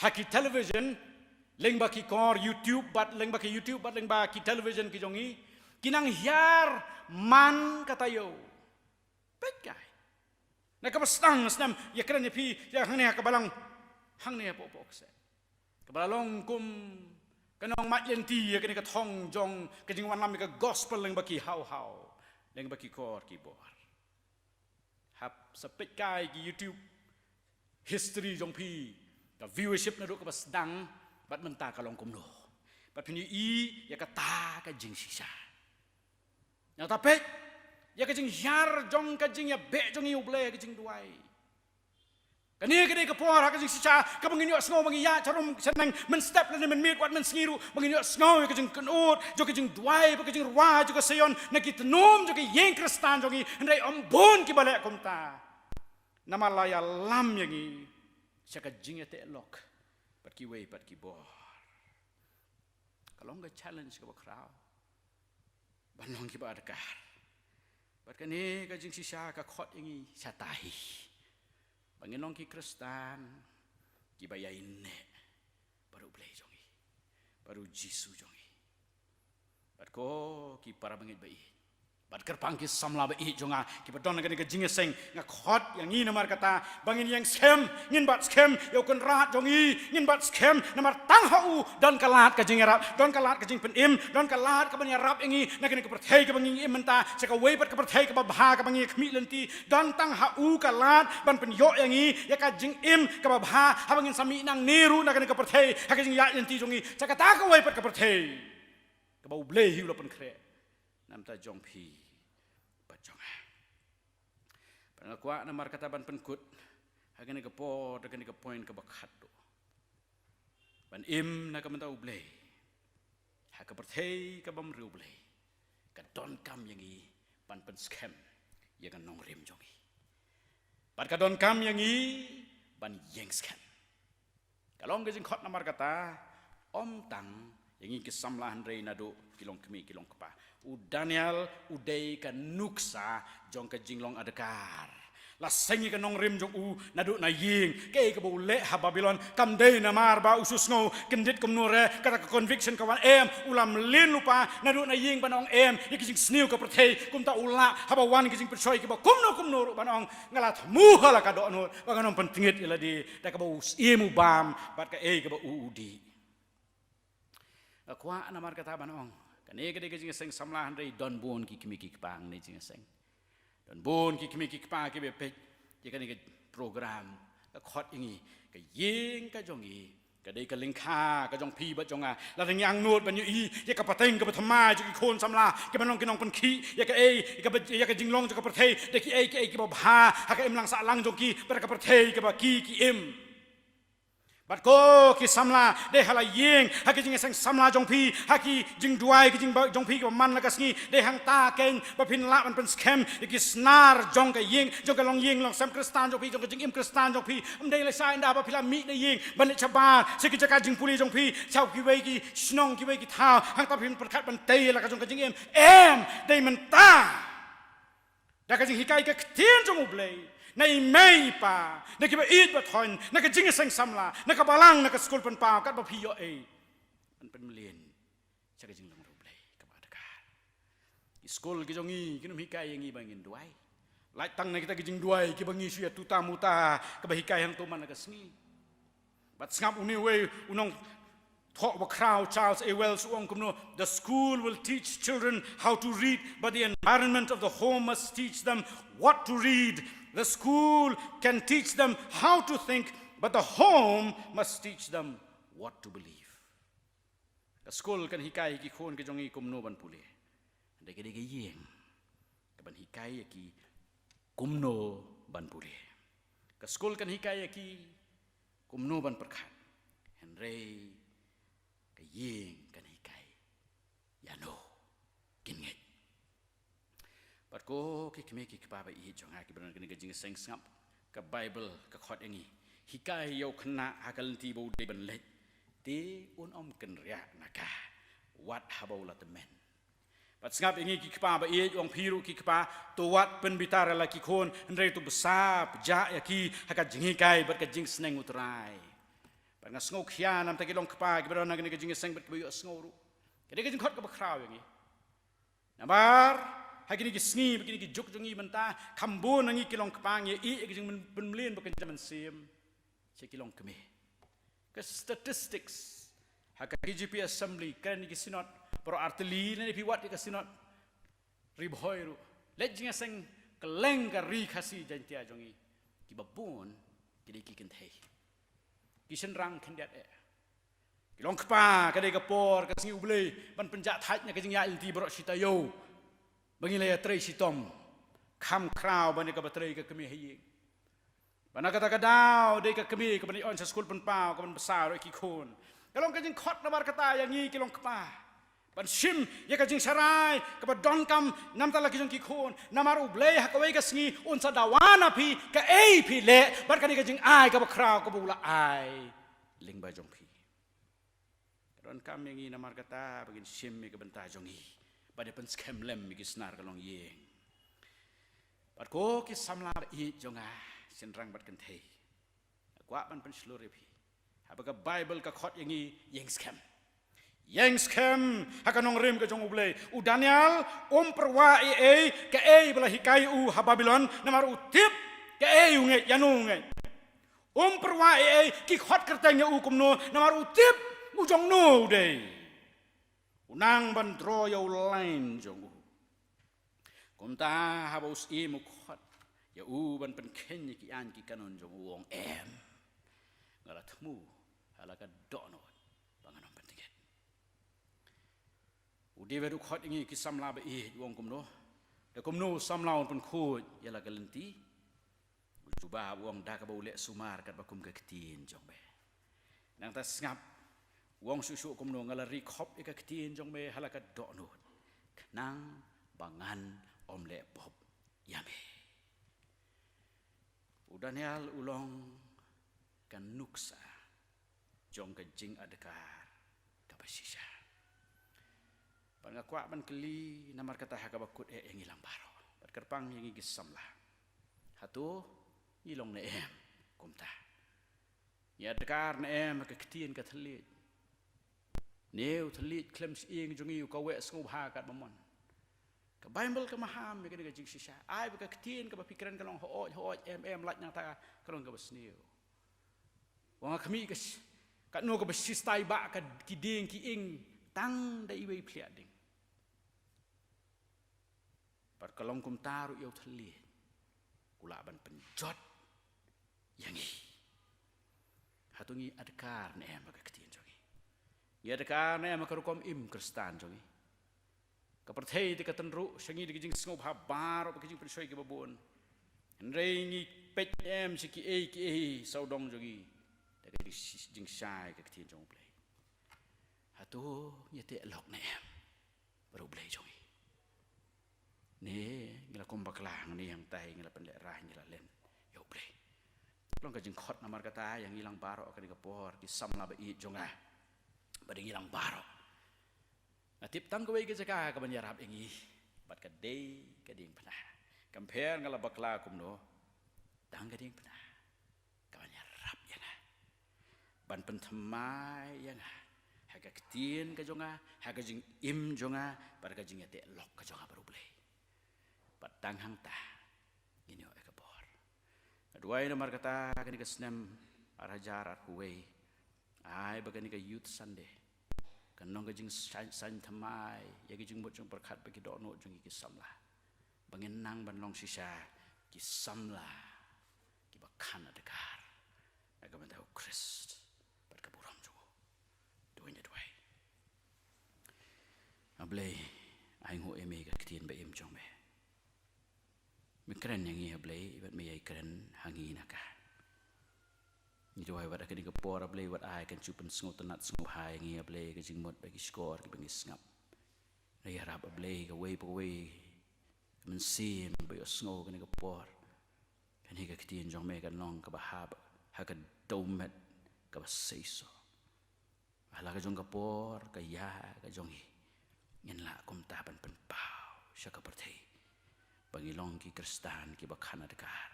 ha ki television, lyngba ki kor YouTube bad lyngba ki YouTube bad lyngba ki television ki jong ngi, ki nang hiar man ka taïew. Peit kai. Na kaba sdang snem ïakren ïa phi ïa hangne ha ka balang, hangne hapoh poh kseh. Kaba la long kum ka nongmait lynti ïa kane ka thong jong ka jingwanlam ïa ka gospel lyngba ki haw haw, lyngba ki kor ki bor. Hap sa peit kai ki YouTube history jong phi, ka viewership naduh kaba sdang bad mynta ka long kumno. Bad phin ïohi ïa kata ka jingshisha. Nangta peit ïa ka jinghiar jong ka jingïabeh jong ngi ïa u Blei ha ka jingduwai. Kane ka dei ka por ha ka jingshisha kaba ngin ïohsngew ba ngi ïaid sharum shaneng mynstep lane mynmiet, wat mynsngi ruh ba ngin ïohsngew ïa ka jingkynnoh jong ka jingduwai bad ka jingrwai jong ka Sion na ki tnum jong ki ïing Khristan jong ngi. Hynrei ym bun kiba leh kumta. Namar la ïalam ïa ngi sha ka jingïateh lok bad kiwei pat ki bor. Ka long ka challenge kaba khraw ban long kiba adkar. Bad kane ka jingshisha ka khot ïa ngi shata hi ba ngin long ki Khristan kiba ïaineh bad u Blei jong ngi, bad u Jisu jong ngi. Bad ko ki para bangeit ba ïeit, bad kyrpang ki samla ba ïeit jong nga kiba don ha kane ka jingïaseng, nga khot ïa ngi namar kata ba ngin ïeng skhem, ngin bat skhem ïa u Kynrad jong ngi, ngin bat skhem namar tang ha u don ka lad ka jingïarap, don ka lad ka jingpynim, don ka lad kaban ïarap ïa ngi na kane ka pyrthei kaba ngi im mynta sha kawei pat ka pyrthei kaba bha kaba ngi khmih lynti. Don tang ha u ka lad ban pynïoh ïa ngi ïa ka jingim kaba bha haba ngin sa mih nangne ruh na kane ka pyrthei ha ka jingïaid lynti jong ngi sha kata kawei pat ka pyrthei kaba u Blei hi u la pynkhreh na bynta jong phi bad jong nga. Bad nga kwah namar kata ban pynkut ha kane ka por da kane ka point kaba khatduh, ban im na ka bynta u Blei ha ka pyrthei ka bym riewblei, ka donkam ïa ngi ban pynskhem ïa ka nongrim jong ngi. Bad ka donkam ïa ngi ban ïeng skhem. Ka long ka jingkhot namar kata ym tang ïa ngi ki samla hynrei naduh ki longkmie ki longkpa. U Daniel u dei ka nuksa jong ka jinglong adkar. La seng ïa ka nongrim jong u naduh na ïing. Kaei kaba u leh ha Babilon kam dei namar ba u shu sngew kyndit kumno re, kata ka conviction ka wan, em, u la mlien lypa naduh na ïing ban ong em ïa ki jingsniew ka pyrthei. Kumta u lah haba wan ki jingpynshoi kiba kumno kumno ruh ban ong, nga la thmu ha la ka dohnud ba ngan ym pyntngit ïa lade da kaba u syiem u bam bad kaei kaba u u dih. Nga kwah namar kata ban ong, kane ka dei ka jingïaseng samla, hynrei don bun ki kmie ki kpa hangne jingïaseng. Don bun ki kmie ki kpa kiba peit ïa kane ka program. Ka khot ïa ngi, ka ïing ka jong ngi ka dei ka lyngkha ka jong phi bad jong nga. Lada ngi angnud ban ïohi ïa ka pateng kaba thymmai jong ki khun samla kiba long ki nongpynkhih ïa kaei, ïa ka, ïa ka jinglong jong ka pyrthei da kiei kiei kiba bha ha ka imlang sahlang jong ki bad ka pyrthei kaba ki, ki im. Bad ko ki samla, dei ha la ïing, ha ki jingïaseng samla jong phi, ha ki jingduwai ki jingba jong phi kiba man la ka sngi, dei hangta keiñ ba phin lah ban pynskhem ïa ki snar jong ka ïing, jong ka longïing longsem Khristan jong phi, jong ka jingim Khristan jong phi. Ym dei lehse ynda ba phi la mih na ïing ban leit shabar sha ki jaka jingpule jong phi, sha kiwei ki shnong, kiwei ki thaw, hangta phin pyrkhat ban tei la ka jong ka jingim. Em, dei mynta da ka jinghikai ka ktien jong U Blei na i mei i pa, na kiba ïeit ba thoiñ, na ka jingïaseng samla, na ka balang, na ka skul pynpaw, katba phi ïoh ei ban pynmlien sha ka jinglong U Blei kaba adkar. Ki skul ki jong ngi kin ym hikai ïa ngi ba ngin duwai. Lait tang na kita ki jingduwai kiba ngi shu ïa tuta muta kaba hikai hangto man la ka sngi. Bad sngap une uwei u nongthoh bakhraw, Charles A. Wells, u ong kumno: "The school will teach children how to read, but the environment of the home must teach them what to read. The school can teach them how to think, but the home must teach them what to believe." Ka skul kan hikai ïa ki khun ki jong ngi kumno ban pule. Hynrei ka dei ka ïing kaban hikai ïa ki kumno ban pule. Ka skul kan hikai ïa ki kumno ban pyrkhat. Hynrei ka ïing kan hikai ïano kin ngeit. Bad ko ki kmie ki kpa ba ïeit jong nga kiba don ha kane ka jingïaseng, sngap, ka Baibl ka khot ïa ngi, hikai ïa u khynnah ha ka lynti ba u dei ban leit, te un ym kynriah na ka, wat haba u la tymmen. Bad sngap ïa ngi ki kpa ba ïeit, u ong: "Phi ruh ki kpa, to wat pynbitar ïa la ki khun, hynrei to bsa pjah ïa ki ha ka jinghikai bad ka jingsneng U Trai." Bad nga sngew khia namar ki long kpa kiba don ha kane ka jingïaseng bad kiba ïohsngew ruh. Ka dei ka jingkhot kaba khraw ïa ngi. Namar ha kine ki sngi bad kine ki juk jong ngi mynta, kham bun na ngi ki long kpa ngi ïa ïeh ïa ka jingpynmlien ba kynja mynsiem sha ki longkmie. Ka statistics ha ka K J P Assembly, kren ïa ki synod baroh artylli, lane phi wad ïa ka synod Ri Bhoi ruh, leit jingïaseng kylleng ka Ri Khasi Jaintia jong ngi, kiba bun ki dei ki kynthei. Ki shynrang khyndiat eh. Ki long kpa, ka dei ka por, ka sngi U Blei ban pynjah thait na ka jingïaid lynti baroh shi taïew ba ngi la ïatrei shitom. Kham khraw ban ïa kaba trei ka kmie ha ïing. Ba na kata ka daw dei ka kmie kaban ïoh sha skul pynpaw, kaban bsa ruh ïa ki khun. Ka long ka jingkhot namar kata ïa ngi ki long kpa ban shim ïa ka jingsharai kaba donkam namar la ki jong ki khun. Namar U Blei ha kawei ka sngi un sa dawa na phi kaei phi leh bad kane ka jingai kaba khraw kaba u la ai lyngba jong phi. Ka donkam ïa ngi namar kata ba ngin shim ïa ka bynta jong ngi bad ïa pynskhem lem ïa ki snar ka longïing. Bad ko ki samla ba ïeit jong nga, shynrang bad kynthei, nga kwah ban pynshlur ïa phi, haba ka Baibl ka khot ïa ngi ïeng skhem. Ïeng skhem ha ka nongrim ka jong U Blei. U Daniel um pyrwa ei ei kaei ba la hikai ïa u ha Babilon, namar u tip kaei u ngeit, ïano u ngeit. Um pyrwa ei ei ki khot kyrteng ïa u kumno, namar u tip u jong no u dei. U nang ban draw ïa u line jong u. Kumta haba u syiem u khot ïa u ban pynkheiñ ïa ki aiñ ki kanun jong u, u ong em, nga la thmu ha la ka dohnud ba ngan ym pyntngit. U David u khot ïa ngi ki samla ba ïeit, u ong kumno? Da kumno u samla un pynkhuid ïa la ka lynti? U jubab u ong da kaba u leh sumar katba kum ka ktien jong me. Nangta sngap, u ong shuh shuh kumno? Nga la ri khop ïa ka ktien jong me ha la ka dohnud, khnang ba ngan ym leh pop ïa me. U Daniel u long ka nuksa jong ka jingadkar kaba shisha. Bad nga kwah ban kylli namar kata ha kaba kut eh ïa ngi lang baroh, bad kyrpang ïa ngi ki samla, Hato ngi long ne em kumta? Ngi adkar ne em ha ka ktien ka thylliej? Ne u thylliej khlem shyieng jong ngi u kaweh sngewbha katba mon? Ka Baibl ka maham ïa kane ka jingshisha. Ai ba ka ktien kaba phi kren ka long hooid hooid, em em, lait nangta ka long kaba sniew. Wa nga khmih ka sh-, katno kaba shistai ba ka ki dieng ki ing tang da iwei phliah ding. Bad ka long kumta ruh ïa u thylliej, u lah ban pynjot ïa ngi. Hato ngi adkar ne em ha ka ktien jong ngi? Ngi adkar ne em ha ka rukom im Khristan jong ngi? Ka pyrthei te ka tynruh sha ngi da ki jingsngewbha baroh bad ki jingpynshoi kiba bun. Hynrei ngi peit em sha kiei kiei sawdong jong ngi da ka jing-, jingshai ka ktien jong U Blei. Hato ngi ïateh lok ne em bad U Blei jong ngi? Ne ngi la kum bakla, ngi hangtai ngi la pynlehrain, ngi la len ïa U Blei. Long ka jingkhot namar kata ïa ngi lang baroh ha kane ka por, ki samla ba ïeit jong nga bad ïa ngi lang baroh. Nga tip tang kawei ka jaka kaban ïarap ïa ngi, bad ka dei ka diengphna. Compare nga la bakla kumno, tang ka diengphna kaban ïarap ïa nga, ban pynthymmai ïa nga ha ka ktien ka jong nga, ha ka jingim jong nga, bad ka jingïateh lok ka jong nga bad U Blei. Bad tang hangta ngin ïoh ïa ka bor. Nga duwai namar kata kane ka snem ar hajar arphew wei, ai ba kane ka Youth Sunday kan long ka jingsaiñ, saiñ thymmai ïa ki jingmut jingpyrkhat bad ki dohnud jong ngi ki samla, ba ngin nang ban long shisha ki samla kiba khan adkar na ka bynta U Khrist bad ka burom jong u. To ngin ïa duwai. A Blei, ainguh ïa me ka ktien ba im jong me. Me kren ïa ngi, a Blei, bad me ïai kren ha ngi na ka. Ngi duwai wat ha kane ka por, a Blei, wat ai kan shu pynsngewtynnat sngewbha ïa ngi, a Blei, ka jingmut bad ki shkor kiba ngi sngap. Ngi ïarap, a Blei, kawei pa kawei ka mynsiem ba ïohsngew kane ka por, kane ka ktien jong me kan long kaba hap ha ka dewmet kaba seisoh. Ha la ka jong ka por, ka ïa ka jong ngi, ngin lah kumta ban pynpaw sha ka pyrthei ba ngi long ki Khristan kiba khan adkar,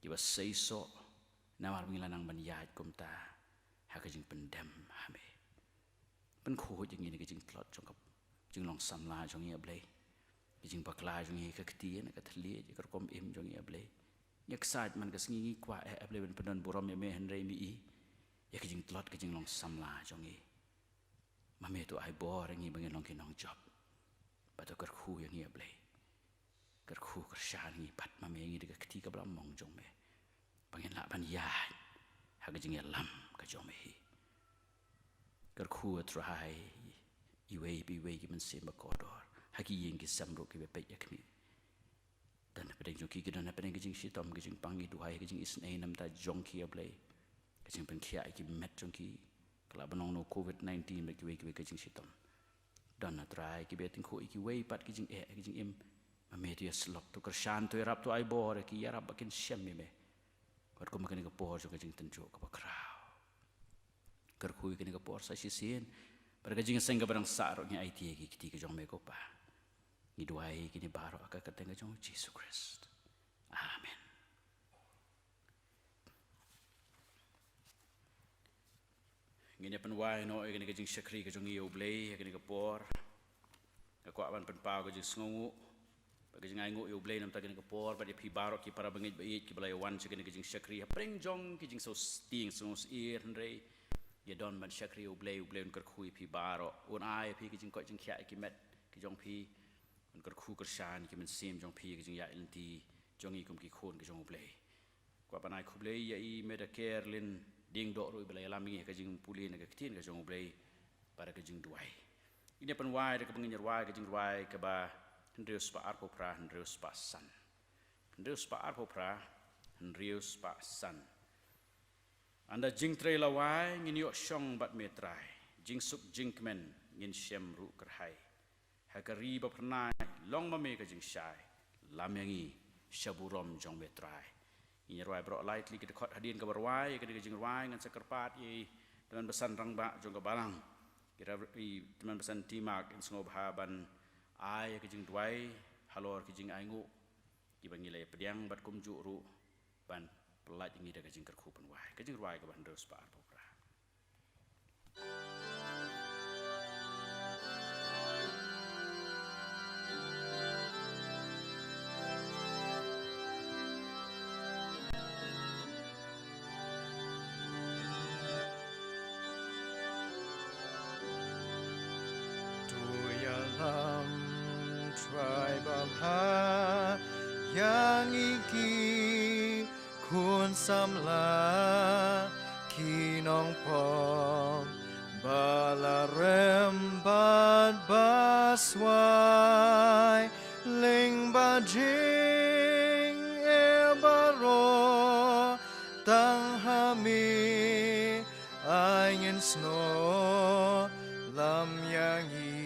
kiba seisoh, namar ba ngi la nang ban ïaid kumta ha ka jingpyndem ha me. Pynkhuid ïa ngi na ka jingtlot jong ka jinglong samla jong ngi, a Blei. Ka jingbakla jong ngi ha ka ktien, ha ka thylliej, ha ka rukom im jong ngi, a Blei. Ngi ksaid man ka sngi, ngi kwah eh, a Blei, ban pyndon burom ïa me, hynrei me i ïa ka jingtlot ka jinglong samla jong ngi. Ma me to ai bor ïa ngi ba ngin long ki nongjop. Bad to kyrkhu ïa ngi, a Blei. Kyrkhu kyrshan ngi, bat ma me ngi da ka kti kaba la mong jong me, ba ngin lah ban ïaid ha ka jingïalam ka jong me hi. Kyrkhu, a Trai, iwei pa iwei ki mynsiem ba kordor ha ki ïing ki sem ruh kiba peit ïa khmih. Don hapdeng jong ki ki don hapdeng ka jingshitom, ka jingpang, ngi duwai ka jingisynei na ka bynta jong ki, a Blei. Ka jingpynkhiah ïa ki met jong ki, ka la ban long na u Covid nineteen bad kiwei kiwei ka jingshitom. Don, a Trai, kiba ïatyngkhuh ïa kiwei pat ki jingeh, ki jingim. Ma me to ïasyllok, to kyrshan, to ïarap, to ai bor ïa ki, ïarap ba kin shem ïa me. Katkum kane ka por jong ka jingtynjuh kaba khraw. Kyrkhu ïa kane ka por sa shisien, bad ka jingïaseng kaba dang sah ruh ngi aiti ïa ki ha ka kti ka jong me, ko Pa. Ngi duwai ïa kine baroh ha ka kyrteng ka jong U Jisu Khrist. Amen. Ngin ïa pynwai noh ïa kane ka jingshakri ka jong ngi ïa U Blei ha kane ka por. Nga kwah ban pynpaw ka jingsngewnguh bad ka jingainguh ïa U Blei na ka bynta kane ka por, bad ïa phi baroh ki para bangeit ba ïeit kiba la ïa wan sha kane ka jingshakri hapdeng jong ki jingsaw s-, tieng saw syier, hynrei ïa don ban shakri ïa U Blei, U Blei un kyrkhu ïa phi baroh. Un ai ïa phi ka jingkoit jingkhiah ïa ki met ki jong phi. Un kyrkhu kyrshan ïa ki mynsiem jong phi, ka jingïaid lynti jong ngi kum ki khun ki jong U Blei. Kwah ban ai khublei ïa i Meda Kerlin Diengdoh ruh iba la ïalam ïa ngi ha ka jingpule na ka ktien ka jong U Blei bad ka jingduwai. Ngin ïa pynwai da kaba ngin ïa rwai ka jingrwai kaba hynriew spah arphew phra, hynriew spah san. Hynriew spah arphew phra, hynriew spah san. Ynda jingtrei la wai ngin ïoh shong bad me Trai, jingsuk jingkmen ngin shem ruh kyrhai. Ha ka ri ba phyrnai long ma me ka jingshai, lam ïa ngi sha burom jong me Trai. Ngin ïa rwai baroh lai tylli ki dkhot hadien kaba rwai ïa kane ka jingrwai, ngan sa kyrpad ïa i tymmen basan rangbah jong ka balang, i Rev-, i tymmen basan T. Mark, in sngewbha ban ai ïa ka jingduwai halor ka jingainguh kiba ngi la ïa pdiang bad kumjuh ruh ban pyllait ngi da ka jingkyrkhu pynwai, ka jingrwai kaba hynriew spah arphew phra. To ïalam Trai ba bha ïa ngi ki khun samla ki nongpop ba la rem bad ba swai lyngba jingeh baroh tang ha me. Ai ngin snoh lam ïa ngi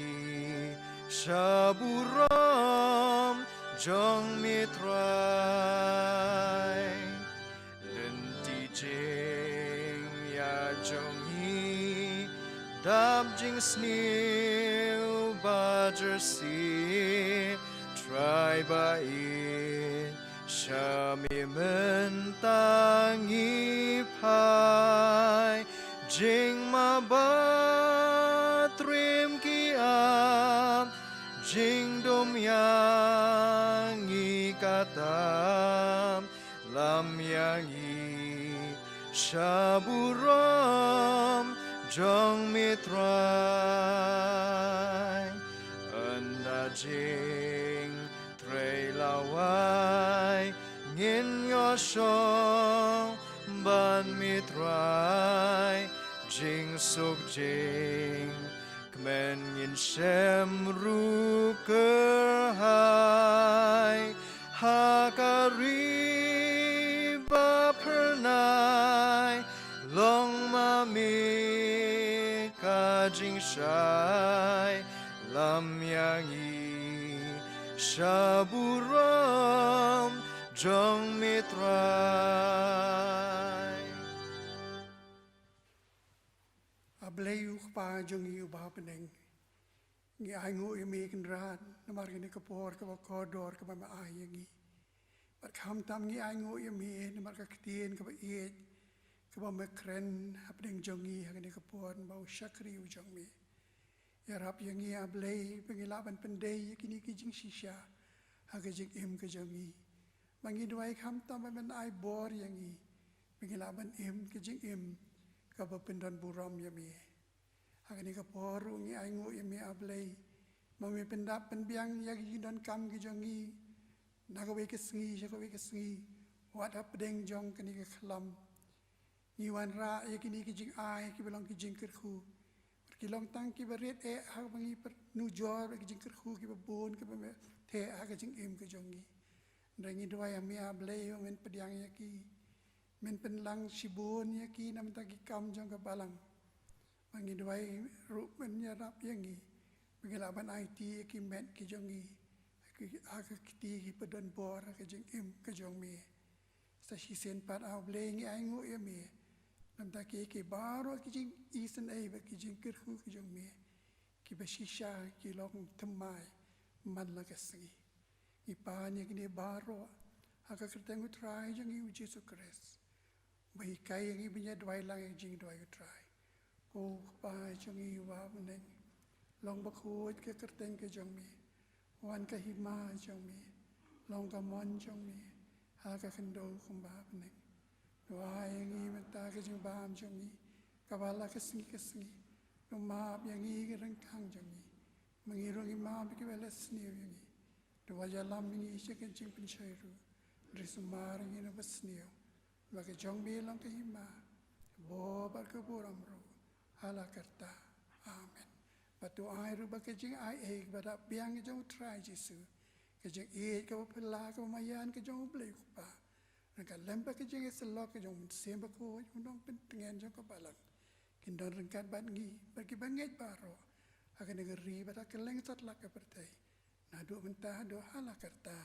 sha burom jong me Trai. Lynti jingïaid jong ngi dap jingsniew ba jyrsieh, Trai ba ïeit, sha me mynta ngi phai. Jingmabit rim ki ap, jingdum ïa ngi katta, lam ïa ngi sha burom jong me Trai. Ynda jingtrei lawei ngin ïoh shong bad me Trai, jingsuk jingkmen ngin shem ruh kyrhai. Ha ka ri ba phyrnai long ma me ka jingshai, lam ïa ngi sha burom jong me Trai. A Blei u Kpa jong ngi uba ha bneng, ngi ainguh ïa me Kynrad namar kane ka por kaba kordor kaba me ai ïa ngi. Bad khamtam ngi ainguh ïa me namar ka ktien kaba ïeit kaba me kren hapdeng jong ngi ha kane ka por, namar u shakri u jong me. Ïarap ïa ngi A Blei ba ngi lah ban pyndei ïa kine ki jingshisha ha ka jingim ka jong ngi. Ba ngi duwai khamtam ba men ai bor ïa ngi ba ngi lah ban im ka jingim kaba pyndon burom ïa me. Ha kane ka por ruh ngi ainguh ïa me A Blei ba me pyndap pynbiang ïa ki jingdonkam ki jong ngi na kawei ka sngi sha kawei ka sngi, wat hapdeng jong kane ka khlam. Ngi wanrah ïa kine ki jingai kiba long ki jingkyrkhu, bad ki long tang kiba rit eh ha kaba ngi pynujor ïa ki jingkyrkhu kiba bun kiba me theh ha ka jingim ka jong ngi. Hynrei ngi duwai ïa me A Blei ba men pdiang ïa ki, men pynlang shibun ïa ki na bynta ki kam jong ka balang. Ba ngi duwai ruh men ïarap ïa ngi ba ngi lah ban aiti ïa ki met ki jong ngi ha ki, ha ki kti kiba don bor ha ka jingim ka jong me. Sa shisien pat A Blei ngi ainguh ïa me na bynta ki, ki baroh ki jingisynei bad ki jingkyrkhu ki jong me kiba shisha ki long thymmai man la ka sngi. Ngi pan ïa kine baroh ha ka kyrteng u Trai jong ngi u Jisu Khrist, ba hikai ïa ngi ban ïa duwai lang ïa ka jingduwai u Trai. Ko Kpa jong ngi uba ha bneng, long bakhuid ka kyrteng ka jong me, wan ka hima jong me, long ka mon jong me ha ka khyndew kumba ha bneng. Duwai ïa ngi mynta ka jingbam jong ngi kaba la ka sngi ka sngi. Map ïa ngi ki ryngkang jong ngi, ma ngi ruh ngi map ïa kiba la sniew ïa ngi. Duwai ïalam ïa ngi sha ka jingpynshoi ruh, hynrei sumar ïa ngi na basniew. Ba ka jong me long ka hima, bor bad ka burom ruh ha la karta. Amen. Bad to ai ruh ba ka jingai ei kaba da biang ka jong u Trai Jisu, ka jingïeit kaba phylla kaba maïan ka jong u Blei u Kpa, ryngkat lem bad ka jingïasyllok ka jong u Mynsiem Bakhuid u nongpyntngen jong ka balang, kin don ryngkat bad ngi bad kiba ngeit baroh ha kane ka ri bad ha kylleng satlak ka pyrthei, naduh mynta haduh ha la karta.